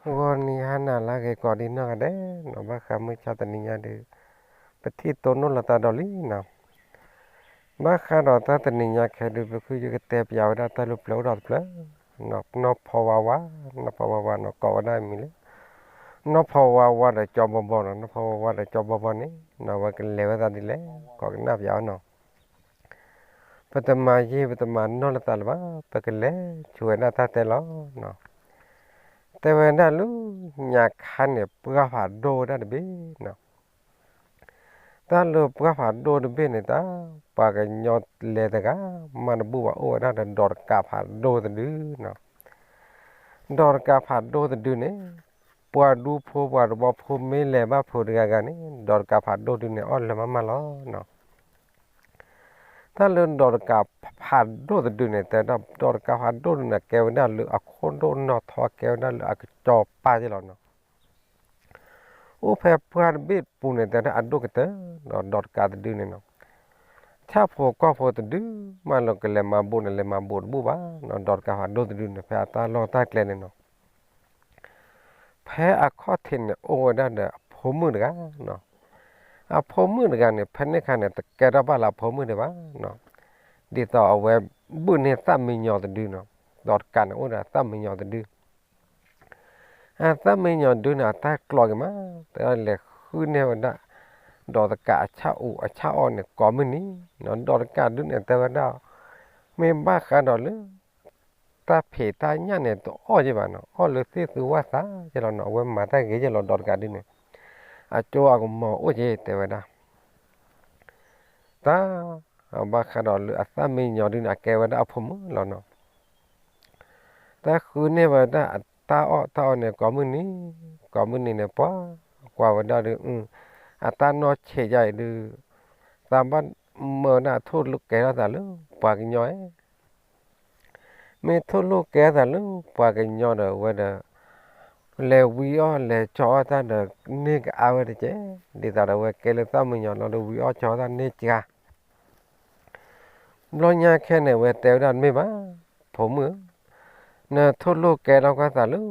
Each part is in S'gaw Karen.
ဂီၤနံၤဟါနၤလၢအဂ့ၤကိးဒံးနီၢ်ဂၤဒဲးနီၤ, ဘၣ်ဃးမုၢ်ဆါတနံၤညါဒုး ပထံၣ်တိၢ်နီၣ်လိာ်သးဒီးလံနီၤ. ဘၣ်ဃးဒီးတၢ်တနံၤညါခဲဒုး ပဃုယကတဲပၠးဝဲဒၣ်တၢ်လၢပျၢၤအိၣ်ဒီးတဖျၢၣ်, နီၢ်ဖီဝါဝါ, နီၢ်ဖီဝါဝါနီၤ ကိးဝဲဒၣ်အမံၤလၢ နီၢ်ဖီဝါဝါဒီးကၠီဘီဘီနီၤ. နီၢ်ဖီဝါဝါဒီးကၠီဘီဘီန့ၣ် နီၤ အဝဲကလဲၤဝဲသးဒ်လဲၣ် ကိးကနၣ်ပၠးအီၤနီၤ. ပတမၤယံာ်ပတမၤနီၢ်လိာ်သးလၢၤဘၣ်, ပကလဲၤဆိဝဲဒၣ်တၢ်တဲလီၤနီၤ. တဲဝဲဒၣ်လၢညါခါန့ၣ် ပှၢ်ဖးဒိၣ်ဝဲဒၣ်တဘ့ၣ်နီၤ. တၢ်လၢပှၢ်ဖးဒိၣ်တဘ့ၣ်န့ၣ် တၢ်ပှၤကညီလဲၤတဂၤ မၤတဘူၣ်ဘၣ် အိၣ်ဝဲဒၣ်ဒီးဒိးတကးဖးဒိၣ်တဒုနီၤ. ဒိးတကးဖးဒိၣ်တဒုန့ၣ် ပှၤဒူဖိပှၤတဘီဖိမ့ၢ်လဲၤဘၣ်ဖုးတဂၤဂၤန့ၣ် ဒိးတကးဖးဒိၣ်တဒုန့ၣ် အီၣ်လၢမးမးလီၤနီၤ. တၢ်လၢဒိးတကးဖးဒိၣ်တဒုန့ၣ် တဲဒၣ်ဒိးတကးဖးဒိၣ်တဒုန့ၣ် ကဲဝဲဒၣ်လၢအခိၣ်ဒိၣ်နီၢ်ထီ ကဲဝဲဒၣ်လၢအကစီၤပၤက့လီၤနီၤ. အိၣ်ဖဲပှၢ်တဘ့ၣ်ပူၤန့ၣ် တဲဒၣ်အဒိၣ်ကတၢၢ်ဒီးဒိးတကးတဒုန့ၣ်နီၤ. ဆၣ်ဖိကီၢ်ဖိတဒုမးလၢကလဲၤမၤဘူးန့ၣ် လဲၤမၤဘူးတဘူၣ်ဘၣ်နီၤ. ဒိးတကးဖးဒိၣ်တဒုန့ၣ် ဖဲအတၢ်လီၢ်တၢ်ကျဲန့ၣ်နီၤ ဖဲအခီၣ်ထံးန့ၣ် အိၣ်ဝဲဒၣ်ဒီးအဖိမုၣ်တဂၤနီၤ. အဖိမုၣ်တဂၤန့ၣ် ဖဲန့ၣ်အခါန့ၣ် တကဲထီၣ်ဘၣ်လၢအဖိမုၣ်ဒံးဘၣ်နီၤ. ဒ်သိးအဝဲဘုၣ်န့ၢ်သၣ်မံညီၤတဒုနီၤ. ဒိးတကးန့ၣ်အိၣ်ဒီးသၣ်မံညီၤတဒု အသၣ်မံညီၤဒုန့ၣ် အတၢ်ကျိးက့ၤမး တဲဒၣ်လဲၤဃုန့ၢ်ဝဲဒၣ် ဒိးတကးအဆၣ်အူအဆၣ်အီၣ်န့ၣ် ကိးမုၢ်နံၤနီၤ. ဒိးတကးဒုန့ၣ် တဲဝဲဒၣ် မ့ၢ်ဘၣ်ဃးဒီးလၢ တၢ်ဖံးတၢ်ညၣ်န့ၣ် တအီၣ်က့ၤဘၣ်နီၤ, အီၣ်လၢသ့ၣ်သူဝၣ်သးက့လီၤနီၤ. အဝဲမၤတၢ်ဂ့ၤက့လီၤ ဒိးတကးဒုန့ၣ် အကၠိအကမီၤအိၣ်က့ တဲဝဲဒၣ်. တၢ် ဘၣ်ဃးဒီးလၢအသၣ်မံညီၤဒုန့ၣ် အကဲဝဲဒၣ်အဖိမုၣ်လီၤနီၤ. တၢ်ဃုန့ၢ်ဝဲဒၣ်အတၢ်အီၣ်တၢ်အီန့ၣ် ကိးမုၢ်နံၤ, ကိးမုၢ်နံၤန့ၣ် ပှၤကွၢ်ဝဲဒၣ်ဒီး အတၢ်နီၢ်ဆံးယါအံၤဒုး သးဘၣ်မၢဝဲဒၣ်ထိၣ်လိာ်ကဲထီၣ်သးလၢပှၤကညီဧါ မ့ၢ်ထိၣ်လိာ်ကဲထီၣ်သးလၢပှၤကညီဒီး အဝဲဒီး လဲၤဝံအီၣ်လဲၤကၠီအီၣ်တၢ်ဒီး န့ၢ်ကအါဝဲတက့ၢ်. ဒ်သိးဒီးအဝဲကဲလၢသၣ်မံညီၤလီၤဒီး ဝံအီၣ်ကၠီအီၣ်တၢ်န့ၢ်ကါ ဘျီညါခဲန့ၣ် အဝဲတဲဝဲဒၣ်တမ့ၢ်ဘၣ်, ဖိမုၣ်ဧၢ, နထိၣ်လိာ်ကဲထီၣ်ကွၢ်သးလၢ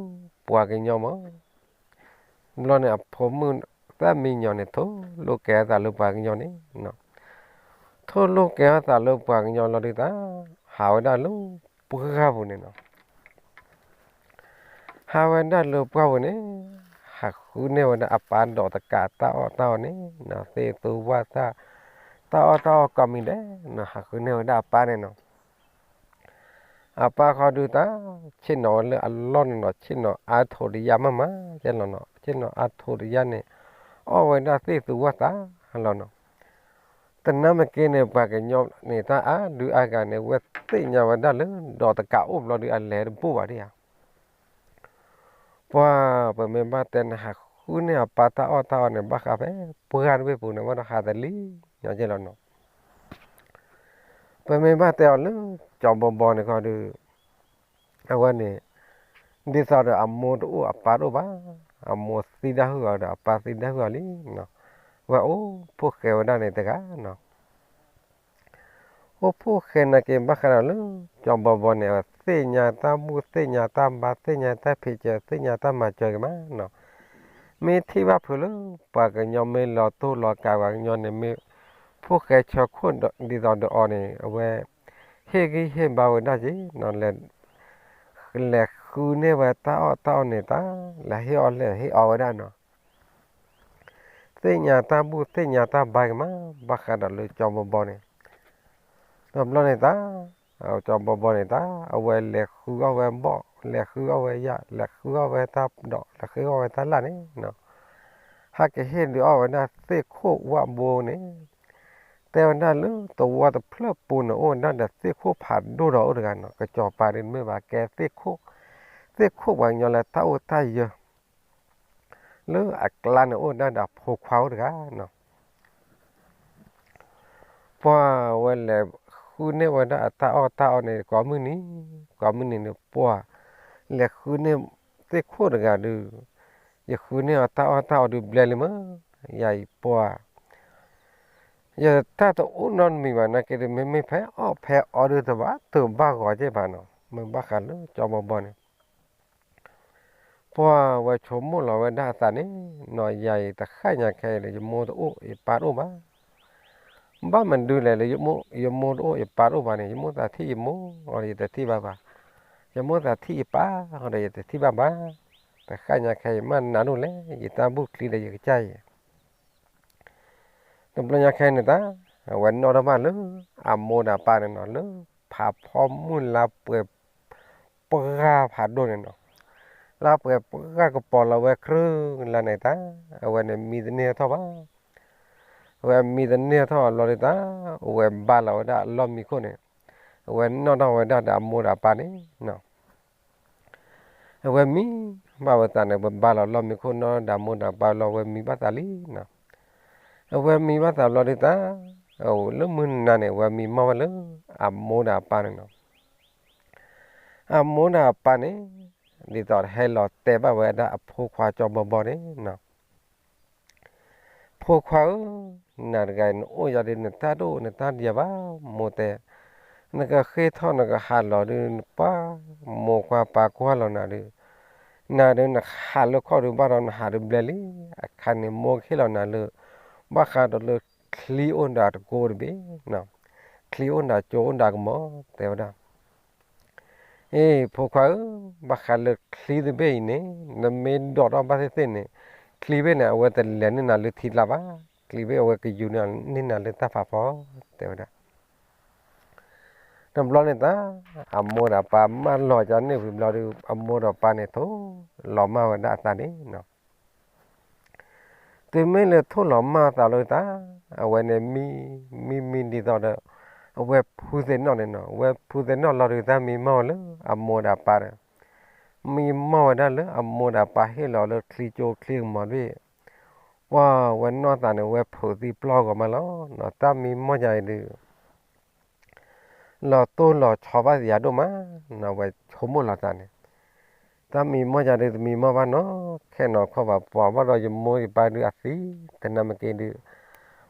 ပှၤကညီမး. ဘျီန့ၣ်အဖိမုၣ်သၣ်မံညီၤန့ၣ် ထိၣ်လိာ်ကဲထီၣ်သးလၢပှၤကညီန့ၣ်, ထိၣ်လိာ်ကဲထီၣ်သးလၢပှၤကညီလီၤဒုးတၢ် ဟးဝဲဒၣ်လၢပှၢ်ပူၤန့ၣ်နီၤ. ဟးဝဲဒၣ်လၢပှၢ်ပူၤန့ၣ် ဟးဃုန့ၢ်ဝဲဒၣ်အပၢ်ဒိးတကးတၢ်အီၣ်တၢ်အီန့ၣ်, သ့ၣ်သူဝၣ်သၣ် တၢ်အီၣ်တၢ်အီကိးမံၤဒဲးနီၤ, ဟးဃုန့ၢ်ဝဲဒၣ်အပၢ်န့ၣ်နီၤ. အပၢ်ဃီဒုးတၢ် ဆ့ၣ်နီၤဝဲလၢအလီၢ်န့ၣ်နီၤ, ဆ့ၣ်နီၤအါထိးတယၢ်မးမးကဲလီၤနီၤ, ဆ့ၣ်နီၤအါထိးတယၢ်န့ၣ် အီၣ်ဝဲဒၣ်သ့ၣ်သူဝၣ်သၣ်လီၤနီၤ. တနၢ်မ့ၢ်က့န့ၣ် ပှၤကညီန့ၣ် တၢ်အါဒုးအါဂၤန့ၣ် ဝဲသ့ၣ်ညါဝဲဒၣ်လၢ ဒိးတကးအိၣ်ဘျီဒုး အလဲၤတဘူၣ်ဘၣ်ဒံးဧါ. ပှၤ ပမ့ၢ်ဘၣ်တဲန့ၣ် ဟးဃုန့ၢ်အပၢ်တၢ်အီၣ်တၢ်အီန့ၣ် ဘၣ်ဃးဖဲပှၢ်တဘ့ၣ်ပူၤန့ၣ် ဝဲဒီးဟးတလံၤညီကဲလီၤနီၤ. ပမ့ၢ်ဘၣ်တဲအီၤလၢ ကၠီဘီဘီန့ၣ်ခီဒုး အဝဲန့ၣ် ဒ်သိးဒီးအမိၢ်တအိၣ်အပၢ်တအိၣ်ဘၣ်, အမိၢ်သံဒၣ်ဟုၣ်အီၤဒီးအပၢ်သံဒၣ်ဟုၣ်အီၤလံနီၤ, ဝဲအိၣ်ဖိၣ်ဃဲဝဲဒၣ်န့ၣ်တဂၤနီၤ. အိၣ်ဖိၣ်ဃဲနာ်က့ဘၣ်ဃးဒီးလၢ ကၠီဘီဘီန့ၣ် သ့ၣ်ညါတၢ်ဘူၣ် သ့ၣ်ညါတၢ်ဘါ သ့ၣ်ညါတၢ်ဖံးစၢၤ သ့ၣ်ညါတၢ်မၤစၢၤက့ၤမးနီၤ. မ့ၢ်ထံၣ်ဘၣ်ဖုးလၢ ပှၤကညီမ့ၢ်လီၤတိၢ်လီၤကးပှၤကညီန့ၣ် မ့ၢ်ဖိၣ်ဃဲဆၢခိၣ်ဒ်သိးဒီးအီၤန့ၣ် အဝဲ ဟ့ၣ်ဂံၢ်ဟ့ၣ်ဘါဝဲဒၣ်က့နီၤ, လဲၤဃုန့ၢ်ဝဲတၢ်အီၣ်တၢ်အီန့ၣ်တၢ် လဲၤဟ့ၣ်အီၣ်လဲၤဟ့ၣ်အီဝဲဒၣ်နီၤ. သ့ၣ်ညါတၢ်ဘူၣ်သ့ၣ်ညါတၢ်ဘါက့ၤမး ဘၣ်ဃးဒီးလၢကၠီဘီဘီန့ၣ်, ဒီးဘျီန့ၣ်တၢ် ကၠီဘီဘီန့ၣ်တၢ် အဝဲလဲၤဃုအီၣ်ဝဲဘီၣ် လဲၤဃုအီၣ်ဝဲယၣ် လဲၤဃုအီၣ်ဝဲတၢ်ဒီး လဲၤဃုအီၣ်ဝဲတၢ်လၣ်န့ၣ်နီၤ, ဟဲက့ၤဟ့ၣ်ဒုးအီၣ်ဝဲဒၣ်သ့ၣ်ခိၣ်ဝၣ်ဘိန့ၣ် တဲဝဲဒၣ်လၢသဝီတဖျၢၣ်ပူၤန့ၣ် အိၣ်ဝဲဒၣ်ဒီးသ့ၣ်ခိၣ်ဖးဒိၣ်ဒီးအိၣ်တဂၤနီၤ, ကစီၤပၤဒ်မ့ၢ်ဘၣ်ကဲသ့ၣ်ခိၣ်, သ့ၣ်ခိၣ်ပှၤကညီလၢတၢ်အိၣ်တၢ်ယၢၤ လၢအကျါန့ၣ်အိၣ်ဝဲဒၣ်ဒီးအဖိခွါအိၣ်တဂၤနီၤ. ပှၤဝဲလဲၤဃုန့ၢ်ဝဲဒၣ်အတၢ်အီၣ်တၢ်အီန့ၣ် ကိးမုၢ်နံၤ, ကိးမုၢ်နံၤန့ၣ် ပှၤလဲၤဃုန့ၢ်သ့ၣ်ခိၣ်တဂၤဒုး, ယဃုန့ၢ်အီၤတၢ်အီၣ်တၢ်အီဒုးဘျဲလံမး, ယၤအံၤပှၤ ယတၢ်တအိၣ်နီတမံၤဘၣ်နာ်က့ဒီး မ့မ့ၢ်ဖဲအီၣ်ဖဲအီဒုးတဘၣ်တဘၣ်ဂီၤက့ဘၣ်နီၤ, မ့ၢ်ဘၣ်ဃးလၢကၠီဘီဘီန့ၣ် ပှၢ်ဝဲဆိကမိၣ်လီၤဝဲဒၣ်အသးန့ၣ်, နီၢ်ယၤအံၤတဃၣ်ညါခဲအံၤဒီး ယမိၢ်တအိၣ်ယပၢ်တအိၣ်ဘၣ်. ဘၣ်မနုၤလဲၣ်လၢ ယမိၢ်တအိၣ်ယပၢ်တအိၣ်ဘၣ်န့ၣ် ယမိၢ်သးထံၣ်ယမိၢ်ဒီး ယတထံၣ်ဘၣ်ဘၣ်. ယမိၢ်သးထံၣ်ယပၢ်ဒီး ယတထံၣ်ဘၣ်ဘၣ်. တဃၣ်ညါခဲအံၤ မ့ၢ်နးဒိၣ်လဲၣ် ယတၢ်ဘူၣ်ချံဒီးယကစၢ်အံၤ တဘျီညါခဲန့ၣ်တၢ်, အဝဲနီၣ်ထီၣ်ဘၣ်လၢ အမိၢ်ဒီးအပၢ်န့ၣ်နီၤ, လၢဖးဖီမုၢ်လါပှဲၤပှၢ်ဖးဒိၣ်န့ၣ်နီၤ, လါပှဲၤပှၢ်ကပီၤလီၤဝဲ ကြၢးလါန့ၣ်တၢ်, အဝဲန့ၣ်မံတန့ၢ်ထီၣ်ဘၣ်. အဝဲမံတန့ၢ်ထီၣ်အဘျီဒုးတၢ်, အဝဲဘါလီၤဝဲဒၣ်အလီၢ်မံခိၣ်န့ၣ်, အဝဲနီၣ်ထီၣ်ဝဲဒၣ်ဒီးအမိၢ်ဒီးအပၢ်န့ၣ်နီၤ. အဝဲမံဘၣ်ဝဲသးန့ၣ်, ဝဲဘါလီၤလီၢ်မံခိၣ်နီၣ်ဒီးအမိၢ်ဒီးအပၢ်လီၤ, ဝဲမံဘၣ်သးလံနီၤ. အဝဲမံဘၣ်သးဘျီဒုးတၢ်, လၢမုၢ်နၤန့ၣ် အဝဲမံမီၢ်ဝဲလၢအမိၢ်ဒီးအပၢ်န့ၣ်နီၤ. အမိၢ်ဒီးအပၢ်န့ၣ် ဒ်သိးဟဲလီၤတဲဘၣ်ဝဲဒၣ်အဖိခွါကၠီဘီဘီန့ၣ်နီၤ. ဖိခွါဧၢ, နၤတဂၤအံၤ နအိၣ်ယၤဒီး နတၢ်တအိၣ်နတၢ်တယၤဘၣ်, မိၢ်တဲ, နကဃ့ၢ်ထီၣ်နကဟးလီၤဒုး ပှၤမိၢ်ကွၢ်ပၢ်ကွၢ်လီၤနၤဒုး, နၤဒုးနဟးလၢခီၣ်ဒုး ဘၣ်ဒီးနဟးဒုးဘျဲလံ. အခါန့ၣ် မိၢ်ကဟ့ၣ်လီၤနၤလၢ ဘၣ်ဃးဒီးလၢချံအိၣ်ဒၣ်တကိးတဘ့ၣ်, ချံအိၣ်ဒၣ်ကၠိအိၣ်ဒၣ်ကမီၤ တဲဝဲဒၣ်. အ့ ဖိခွါဧၢ, ဘၣ်ဃးလၢချံတဘ့ၣ်အံၤန့ၣ် နမ့ၢ်ဒိးထီၣ်ဘၣ်သ့ၣ်သ့ၣ်န့ၣ် ချံဘ့ၣ်န့ၣ် အဝဲတလဲၤန့ၢ်နၤလၢထံကျါဘၣ်, ချံဘ့ၣ်အဝဲကယူၤန့ၢ်နၤလၢတၢ်ဖးဖီ တဲဝဲဒၣ်. တဘျီန့ၣ်တၢ်, အမိၢ်ဒီးပၢ်မၢလီၤကန့ၢ်ဝံၤဘျီဒီး အမိၢ်ဒီးပၢ်န့ၣ်ထိၣ်လီၤမၢ်ဝဲဒၣ်အသးန့ၣ်နီၤ. တုၤမ့ၢ်လၢထိၣ်လီၤမၢ်အသးလီၤတၢ်, အဝဲန့ၣ်မံ, မံမံဒ်သိးဒီး အဝဲဖုသ့ၣ်နီၣ်န့ၣ်နီၤ, အဝဲဖုသ့ၣ်နီၣ်လီၤဒုးတၢ်မံမီၢ်ဝဲလၢအမိၢ်ဒီးပၢ်ဒီး, မံမီၢ်ဝဲဒၣ်လၢအမိၢ်ဒီးပၢ်ဟ့ၣ်လီၤလၢချံကၠိချံကမီၤတဘ့ၣ်, ပှၢ်ဝဲနီၢ်သးန့ၣ် ဝဲဖုးသံပျီၢ်ဂီၤမးလီၤနီၤ, တၢ်မံမီၢ်ယၤအံၤဒုး လီၤတိၢ်လီၤဆီဘၣ်ယၤဒိၣ်မးနီၤ, ဝဲဆိကမိၣ်လီၤသးန့ၣ်, တၢ်မံမီၢ်ယၤဒုးတမံမီၢ်ဘၣ်နီၤ, ခဲနီၤခီၣ်ဘၣ်ပှၤဘၣ်ဒီးယမိၢ်ယပၢ်ဒုးအသံ, တနၤမ့ၢ်က့ၤဒုး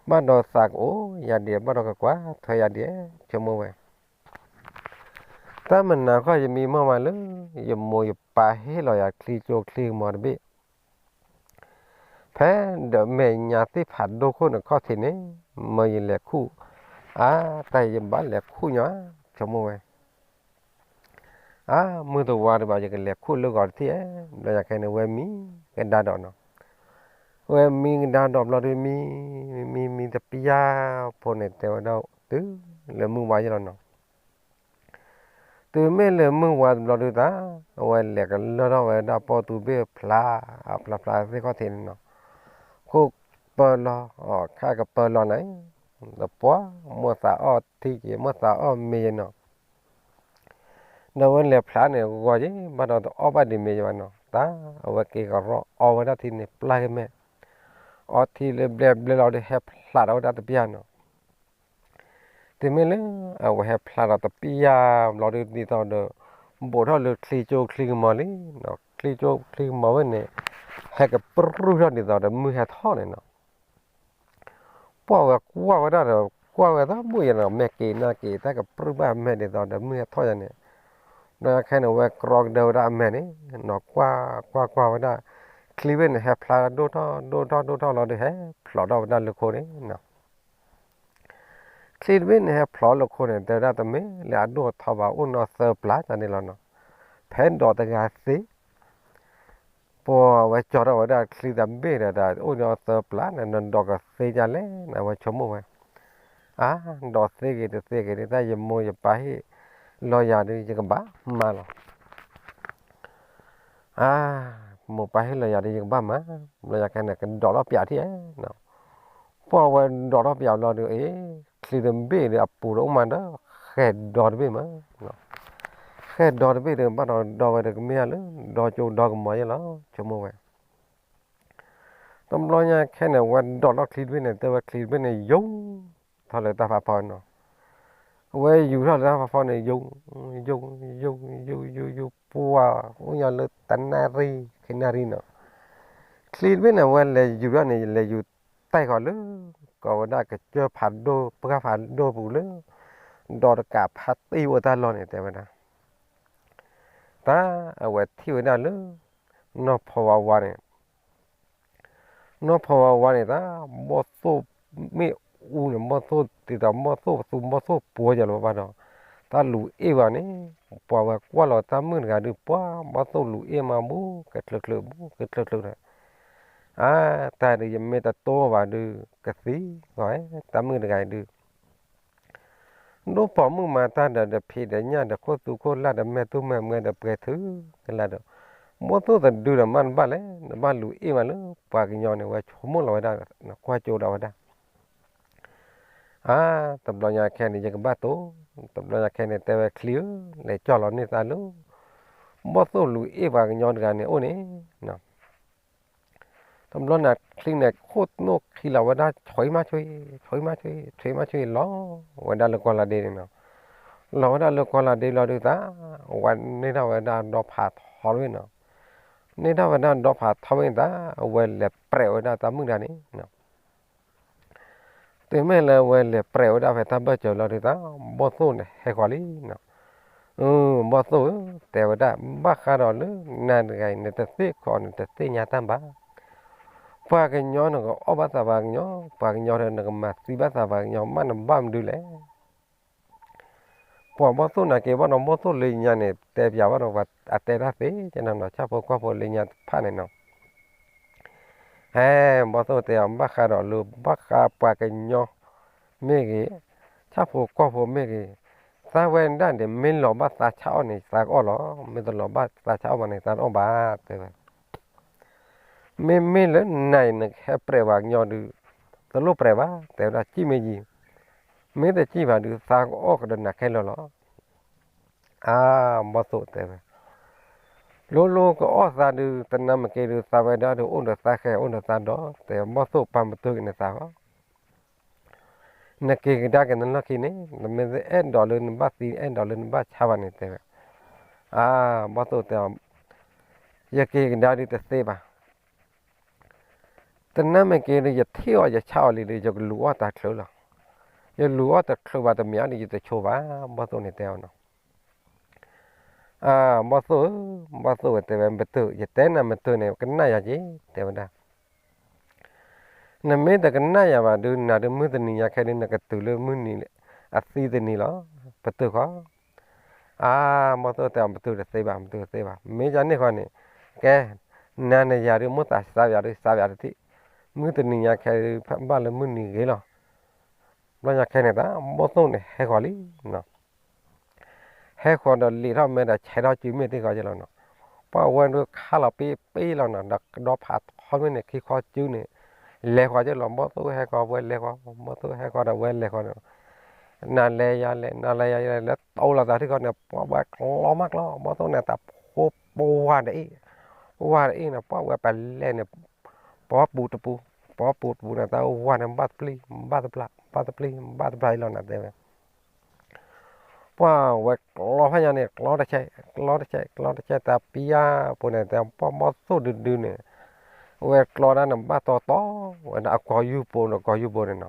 ဘၣ်ဒီးသးကအိၣ်ယၤဒံး, ဘၣ်ဒီးကကွၢ်ထွဲယၤဒံး, ဆိကမိၣ်ဝဲ တၢ်မနၤခီၣ်ယမံမီၢ်မးလၢ ယမိၢ်ယပၢ်ဟ့ၣ်လီၤယၤချံကၠိချံကမီၤတဘ့ၣ်, ဖဲဒီးမဲာ်ညါသ့ၣ်ဖးဒိၣ်ခိၣ်န့ၣ်ခီၣ်ထံးန့ၣ် မၢယလဲၤခူၣ်, အါ တၢ်ယဘၣ်လဲၤခူၣ်ညီ, ဆိကမိၣ်ဝဲ အါ မုၢ်တဝါဒံးဘၣ် ယကလဲၤခူၣ်လၢဂီၤတထံၣ်ဧါ, ဘျီယၤခဲန့ၣ် ဝဲမံကဒါဒီးနီၤ, ဝဲမံကဒါဒီးဘျီဒုးမံ, မံမံတပျၢ်ဖိန့ၣ် တဲဝဲဒၣ်တုၤလၢမုၢ်ဝါယဲလီၤနီၤ, တုၤမ့ၢ်လၢမုၢ်ဝါတဘျီဒုးတၢ်, အဝဲလဲၤကလၢထီၣ်ဝဲဒၣ်ပီၣ်သူဘ့ၣ်ဖျါ, အဖျါဖျါသ့ၣ်ခီၣ်ထံးန့ၣ်နီၤ, ခိၣ်ပၢလီၤ, ခါကပၢလီၤန့ၣ်, ဒီးပှၤမိၢ်သးအီၣ်ထံက့ၤ မိၢ်သးအီၣ်မ့ၤယဲနီၤ ဒီးဝဲလဲၤဖျါန့ၣ် ဂီၤယဲ ဘၣ်ဒီးတအီၣ်ဘၣ်ဒံးမ့ၤယဲဘၣ်နီၤ, တၢ်အဝဲက့ၤကရီအီဝဲဒၣ်ထံန့ၣ် ပျၢ်က့ၤမဲာ်, အီထံလၢဘျဲၣ်ဘျဲၣ်လီၤဒီး ဟဲဖျါထီၣ်ဝဲဒၣ်တပျၢ်နီၤ, တုၤမ့ၢ်လၢအဝဲဟဲဖျါထီၣ်တပျၢ်ဘျီဒုး ဒ်သိးဒီး ဘူးထီၣ်လၢချံကၠိချံကမီၤလံနီၤ, ချံကၠိချံကမီၤဝဲန့ၣ် ဟဲကပြုၢ်ထီၣ်ဒ်သိးဒီးမုၢ်ဟဲထီၣ်န့ၣ်နီၤ ပှၢ်ဝဲကွၢ်ဝဲဒၣ်ဒီး ကွၢ်ဝဲတၢ်ဘိၣ်ယဲနီၤ, မဲာ်က့ၤနၢ်က့ၤ တၢ်ကပြုၢ်ဘၣ်အမဲာ်ဒ်သိးဒီးမုၢ်ဟဲထီၣ်ယဲန့ၣ်, ဒီးခဲန့ၣ် ဝဲကြီကဒၢဝဲဒၣ်အမဲာ်န့ၣ်နီၤ, ကွၢ်ကွၢ်ကွၢ်ဝဲဒၣ် ချံဘ့ၣ်န့ၣ် ဟဲဖျါဒိၣ်ထီၣ်ဒိၣ်ထီၣ်ဒိၣ်ထီၣ်လီၤဒီး ဟဲဖျိးထီၣ်ဝဲဒၣ်လၢခိန့ၣ်နီၤ ချံတဘ့ၣ်န့ၣ် ဟဲဖျိးလၢခိန့ၣ် တဲဝဲဒၣ်တမ့ၢ်လၢအဒိၣ်အထီဘၣ် အိၣ်နီၢ်သၢပျၢ်တၢ်န့ၣ်လီၤနီၤ, ဖဲဒိးတဂၤသ့ ပှၤဝဲကၠီထီၣ်ဝဲဒၣ်ချံတဘ့ၣ်ဒီး အိၣ်နီၢ်သၢပျၢ်န့ၣ် နဒိးကသ့ဒ်လဲၣ်န့ၣ် ဝဲဆိကမိၣ်ဝဲ, အါ ဒိးသ့က့ၤတသ့က့ၤဒ် တၢ်ယမိၢ်ယပၢ်ဟ့ၣ်လီၤယၤဒီး ယကဘၣ်မၤလီၤ အါ မိၢ်ပၢ်ဟ့ၣ်လီၤယၤဒီး ယကဘၣ်မၤ, ဘျီယၤခဲန့ၣ် ကဒိးထီၣ်ပၠးထံၣ်ဧါနီၤ, ပှၢ်ဝဲဒိးထီၣ်ပၠးဘျီဒီး အ့ ချံတဘ့ၣ်ဒီး အပူၤဒီးအိၣ်မးဒီး ဃဲၢ်ဒီတဘ့ၣ်မး, ဃဲၢ်ဒီတဘ့ၣ်ဒီး ဘၣ်ဒီးဒီဝဲဒီးကမ့ၢ်ဧါလၢ ဒီကၠိဒီကမီၤယဲလီၤ ဆိကမိၣ်ဝဲ တဘျီညါခဲန့ၣ် ဝဲဒိးထီၣ်ချံတဘ့ၣ်န့ၣ် တဲဝဲချံတဘ့ၣ်န့ၣ် ယူၤထီၣ်လၢတၢ်ဖးဖီနီၤ, အဝဲယူၤထီၣ်လၢတၢ်ဖးဖီန့ၣ် ယူၤ ယူၤ ယူၤ ယူၤ ယူၤ ယူၤ ပှၢ် အိၣ်ညါလၢတနၣ်ရံၣ် ခံနၣ်ရံၣ်နီၤ, ချံတဘ့ၣ်န့ၣ် အဝဲလဲၤယူၤထီၣ်န့ၣ် လဲၤယူၤတဲၢ်ဃီၤလၢ ကိးဝဲဒၣ်ကစၢၢ်ဖးဒိၣ် ပှၢ်ဖးဒိၣ်ပူၤလၢ ဒီးတကးဖးတံၢ်အိၣ်တၢ်လီၢ်န့ၣ် တဲဝဲဒၣ် တၢ်အဝဲထံၣ်ဝဲဒၣ်လၢ နီၢ်ဖီဝါဝါန့ၣ် နီၢ်ဖီဝါဝါန့ၣ်သး ဘီၣ်သိၣ်မ့ၣ်အူန့ၣ် ဘီၣ်သိၣ်တံၤသး ဘီၣ်သိၣ်ပသူ ဘီၣ်သိၣ်ပှီၤယၤလီၤဘၣ်ဒီး တၢ်လူၤအ့ၣ်ဝဲန့ၣ် ပှၤဝဲကွၢ်လီၤတၢ်မုၣ်တဂၤဒုး ပှၤဘီၣ်သိၣ်လူၤအ့ၣ်မး ဘူးကချၢးချၢး ဘူးကချၢးချၢးဒီး အါ တၢ်ဒုးယမ့ၢ်တတိၢ်ဘၣ်ဒုး ကသံဂီၤ တၢ်မုၣ်တဂၤအံၤဒုး ဒိၣ်ပိာ်မုၣ်မၤတၢ်ဒီး ဒီးဖံးဒီးညၣ်ဒီးခိၣ်သူခိၣ်လၢ်ဒီးမဲာ်တူၢ်မဲာ်မွဲဒီးပှဲၤထုကလၢ်ဒီး ဘီၣ်သိၣ်တဒုဒီးမ့ၢ်တဘၣ်လဲၣ် နဘၣ်လူၤအ့ၣ်မးလၢပှၤကညီန့ၣ် ဝဲဆိကမိၣ်လီၤဝဲဒၣ် ကွၢ်ကၠိဒီးဝဲဒၣ် အါ တဘျီညါခဲန့ၣ် ယကဘၣ်တိၢ် တဘျီညါခဲန့ၣ် တဲဝဲချံဧၢ လဲၤကၠီၣ်လီၤန့ၢ်သးလၢ ဘီၣ်သိၣ်လူၤအ့ၣ်ပှၤကညီတဂၤန့ၣ်အိၣ်န့ၣ် တဘျီန့ၣ်ချံန့ၣ် ခိၣ်နူာ်ခံလီၤဝဲဒၣ် ဆွံမးဆွံ ဆွံမးဆွံ ဆွံမးဆွံ လီၤဝဲဒၣ်လၢကီၢ်လၢ်ဒ့န့ၣ်နီၤ, လီၤဝဲဒၣ်လၢကီၢ်လၢ်ဒ့လီၤဒုးသး, ဝဲန့ၢ်ထီၣ်ဝဲဒၣ်ဒီဖးထီတဝ့ၢ်နီၤ, န့ၢ်ထီၣ်ဝဲဒၣ်ဒီဖးထီဝ့ၢ်သး, အဝဲလဲၤပြဲးဝဲဒၣ်တၢ်မုၣ်တဂၤန့ၣ်နီၤ တုၤမ့ၢ်လၢဝဲလဲၤပြဲးဝဲဒၣ်ဖဲတၢ်ဘၢၣ်စၢၤလီၤဒုးသး, ဘီၣ်သိၣ်န့ၣ်ဟဲဃီၤလံနီၤ, ဘီၣ်သိၣ်ဧၢ, တဲဝဲဒၣ် ဘၣ်ဃးဒီးလၢနၤတဂၤအံၤ နတသ့ၣ်ခီ နတသ့ၣ်ညါတၢ်ဘၣ်, ပှၤကညီနကအီၣ်ဘၣ်သးပှၤကညီ, ပှၤကညီဒီးနကမၤသံဘၣ်သးပှၤကညီ မ့ၢ်နဘၣ်မနုၤလဲၣ် ပှၤဘီၣ်သိၣ်နာ်က့ၤဘၣ်နီၤ, ဘီၣ်သိၣ်လၢညါန့ၣ် တဲပၠးဘၣ်နီၤ, ပှၤအတဲတၢ်သ့ကနီၤနီၤ, ဆၣ်ဖိကီၢ်ဖိလၢညါတဖၣ်န့ၣ်နီၤ, ဟဲ ဘီၣ်သိၣ်တဲအီၤ ဘၣ်ဃးဒီးလၢ ဘၣ်ဃးပှၤကညီမ့ၢ်ဂ့ၤ, ဆၣ်ဖိကီၢ်ဖိမ့ၢ်ဂ့ၤ, သးဝဲဒၣ်န့ၣ် မ့ၢ်လီၤဘၣ်သးဆါအီၣ်န့ၣ် သးကအီၣ်လီၤ, မ့ၢ်တလီၤဘၣ်သးဆါအီၣ်ဘၣ်န့ၣ် သးတအီၣ်ဘၣ် တဲဝဲ မ့မ့ၢ်လၢနၤအံၤ နကဟဲပြဲးပှၤကညီဒုး, တလိၣ်ပြဲးဘၣ်, တဲဝဲဒၣ် စံၣ်မ့ၢ်ယံၤ, မ့ၢ်တစံၣ်ဘၣ်ဒုး သးကအီၣ်ကဒီးနၤခဲလၢာ်လီၤ. အါ ဘီၣ်သိၣ်တဲဝဲ, လိၤလိၤကအီၣ်သးဒုး တနၤမ့ၢ်က့ၤဒုး သးဝဲဒၣ်ဒုး အိၣ်ဒီးသးဃဲ အိၣ်ဒီးသးဒီး တဲ ဘီၣ်သိၣ်ပာ်ပတုာ်က့ၤန့ၣ်သးဃီ နက့ၤကဒါက့ၤနလီၢ်ခံန့ၣ် နမ့ၢ်အဲၣ်ဒိးလၢနဘၣ်သံ အဲၣ်ဒိးလၢနဘၣ်ဆါဘၣ်န့ၣ်တဲဝဲ, အါ ဘီၣ်သိၣ်တဲအီၤ, ယက့ၤကဒါဒုးတသ့ဘၣ်, တနၤမ့ၢ်က့ၤဒုး ယထံၣ်အီၤယဆါအီၤလံဒီး ယကလူၤအီၣ်တချုးလီၤ, ယလူၤအီၣ်တချုးဘၣ်တမံၤအံၤဒီး ယတဆိဘၣ်, ဘီၣ်သိၣ်န့ၣ်တဲအီၤနီၤ အါ ဘီၣ်သိၣ်ဧၢ, ဘီၣ်သိၣ်ဝဲတဲဝဲ ပတုာ် ယတဲနၤပတုာ်န့ၣ် ကနၣ်ယၤက့ၤ တဲဝဲဒၣ်, နမ့ၢ်တကနၣ်ယၤဘၣ်ဒုး နၤဒုးမုၢ်တနံၤညါခဲဒုး နကတုၤလၢမုၢ်နံၤအသံတနံၤလီၤ, ပတုာ်ဃီ အါ ဘီၣ်သိၣ်တဲအီၤ ပတုာ်တသ့ဘၣ် ပတုာ်တသ့ဘၣ် မ့ၢ်ယၤန့ၢ်ဃီန့ၣ်, ကဲ နၤန့ၣ်ယၤဒုး မိၣ်သးစးယၤဒုး စးယၤတထံၣ်, မုၢ်တနံၤညါခဲဒုး ဘၣ်လၢမုၢ်နံၤဂ့ၤလီၤ, ဘျီညါခဲန့ၣ်သး ဘီၣ်သိၣ်န့ၣ်ဟဲဃီၤလံနီၤ ဟဲဃီၤဒီးလံာ်ထီၣ်မဲဒီးဆဲးထီၣ်စုမ့ၢ်တ့ၢ်ဃီက့ၤလီၤနီၤ, ပှၤဝဲဒုးခါလီၤပ့ပ့လီၤနီၤ ဒီးကဒီဖးထီမ့ၢ်န့ၣ် ခံခီစုန့ၣ် လဲၤဃီၤက့ၤလီၤ ဘီၣ်သိၣ်ဟဲဃီၤဝဲလဲၤဃီၤ ဘီၣ်သိၣ်ဟဲဃီၤဒီးဝဲလဲၤဃီၤန့ၣ်, နၤလဲၤယၤလဲၤ နၤလဲၤယၤလဲၤ လၢတိၤလီၤသးထံၣ်ဃီန့ၣ် ပှၤဝဲကျီမးကျီ ဘီၣ်သိၣ်န့ၣ် တၢ်ဖိပဝါတအ့ၣ်, ဝါတအ့ၣ်န့ၣ် ပှၤဝဲပလဲၤန့ၣ် ပှၤပူၤတပူၤ, ပှၤပူၤတပူၤန့ၣ် တၢ်ဝါန့ၣ် ဘၣ်တပျံၤ ဘၣ်တပျၢ် ဘၣ်တပျံၤ ဘၣ်တပျၢ်အံၤလီၤနၤတဲဝဲ ပှၤဝဲကျီဖဲညါန့ၣ် ကျီတဆဲး ကျီတဆဲး ကျီတဆဲး တၢ်ပံယါပူၤန့ၣ် တဲပှၤဘီၣ်သိၣ်ဒုဒုန့ၣ်, အဝဲကျီဒၣ်န့ၣ် ဘၣ်တီတီဝဲဒၣ်အကီၢ်ယူၢ်ဘိဒီးကီၢ်ယူၢ်ဘိန့ၣ်နီၤ,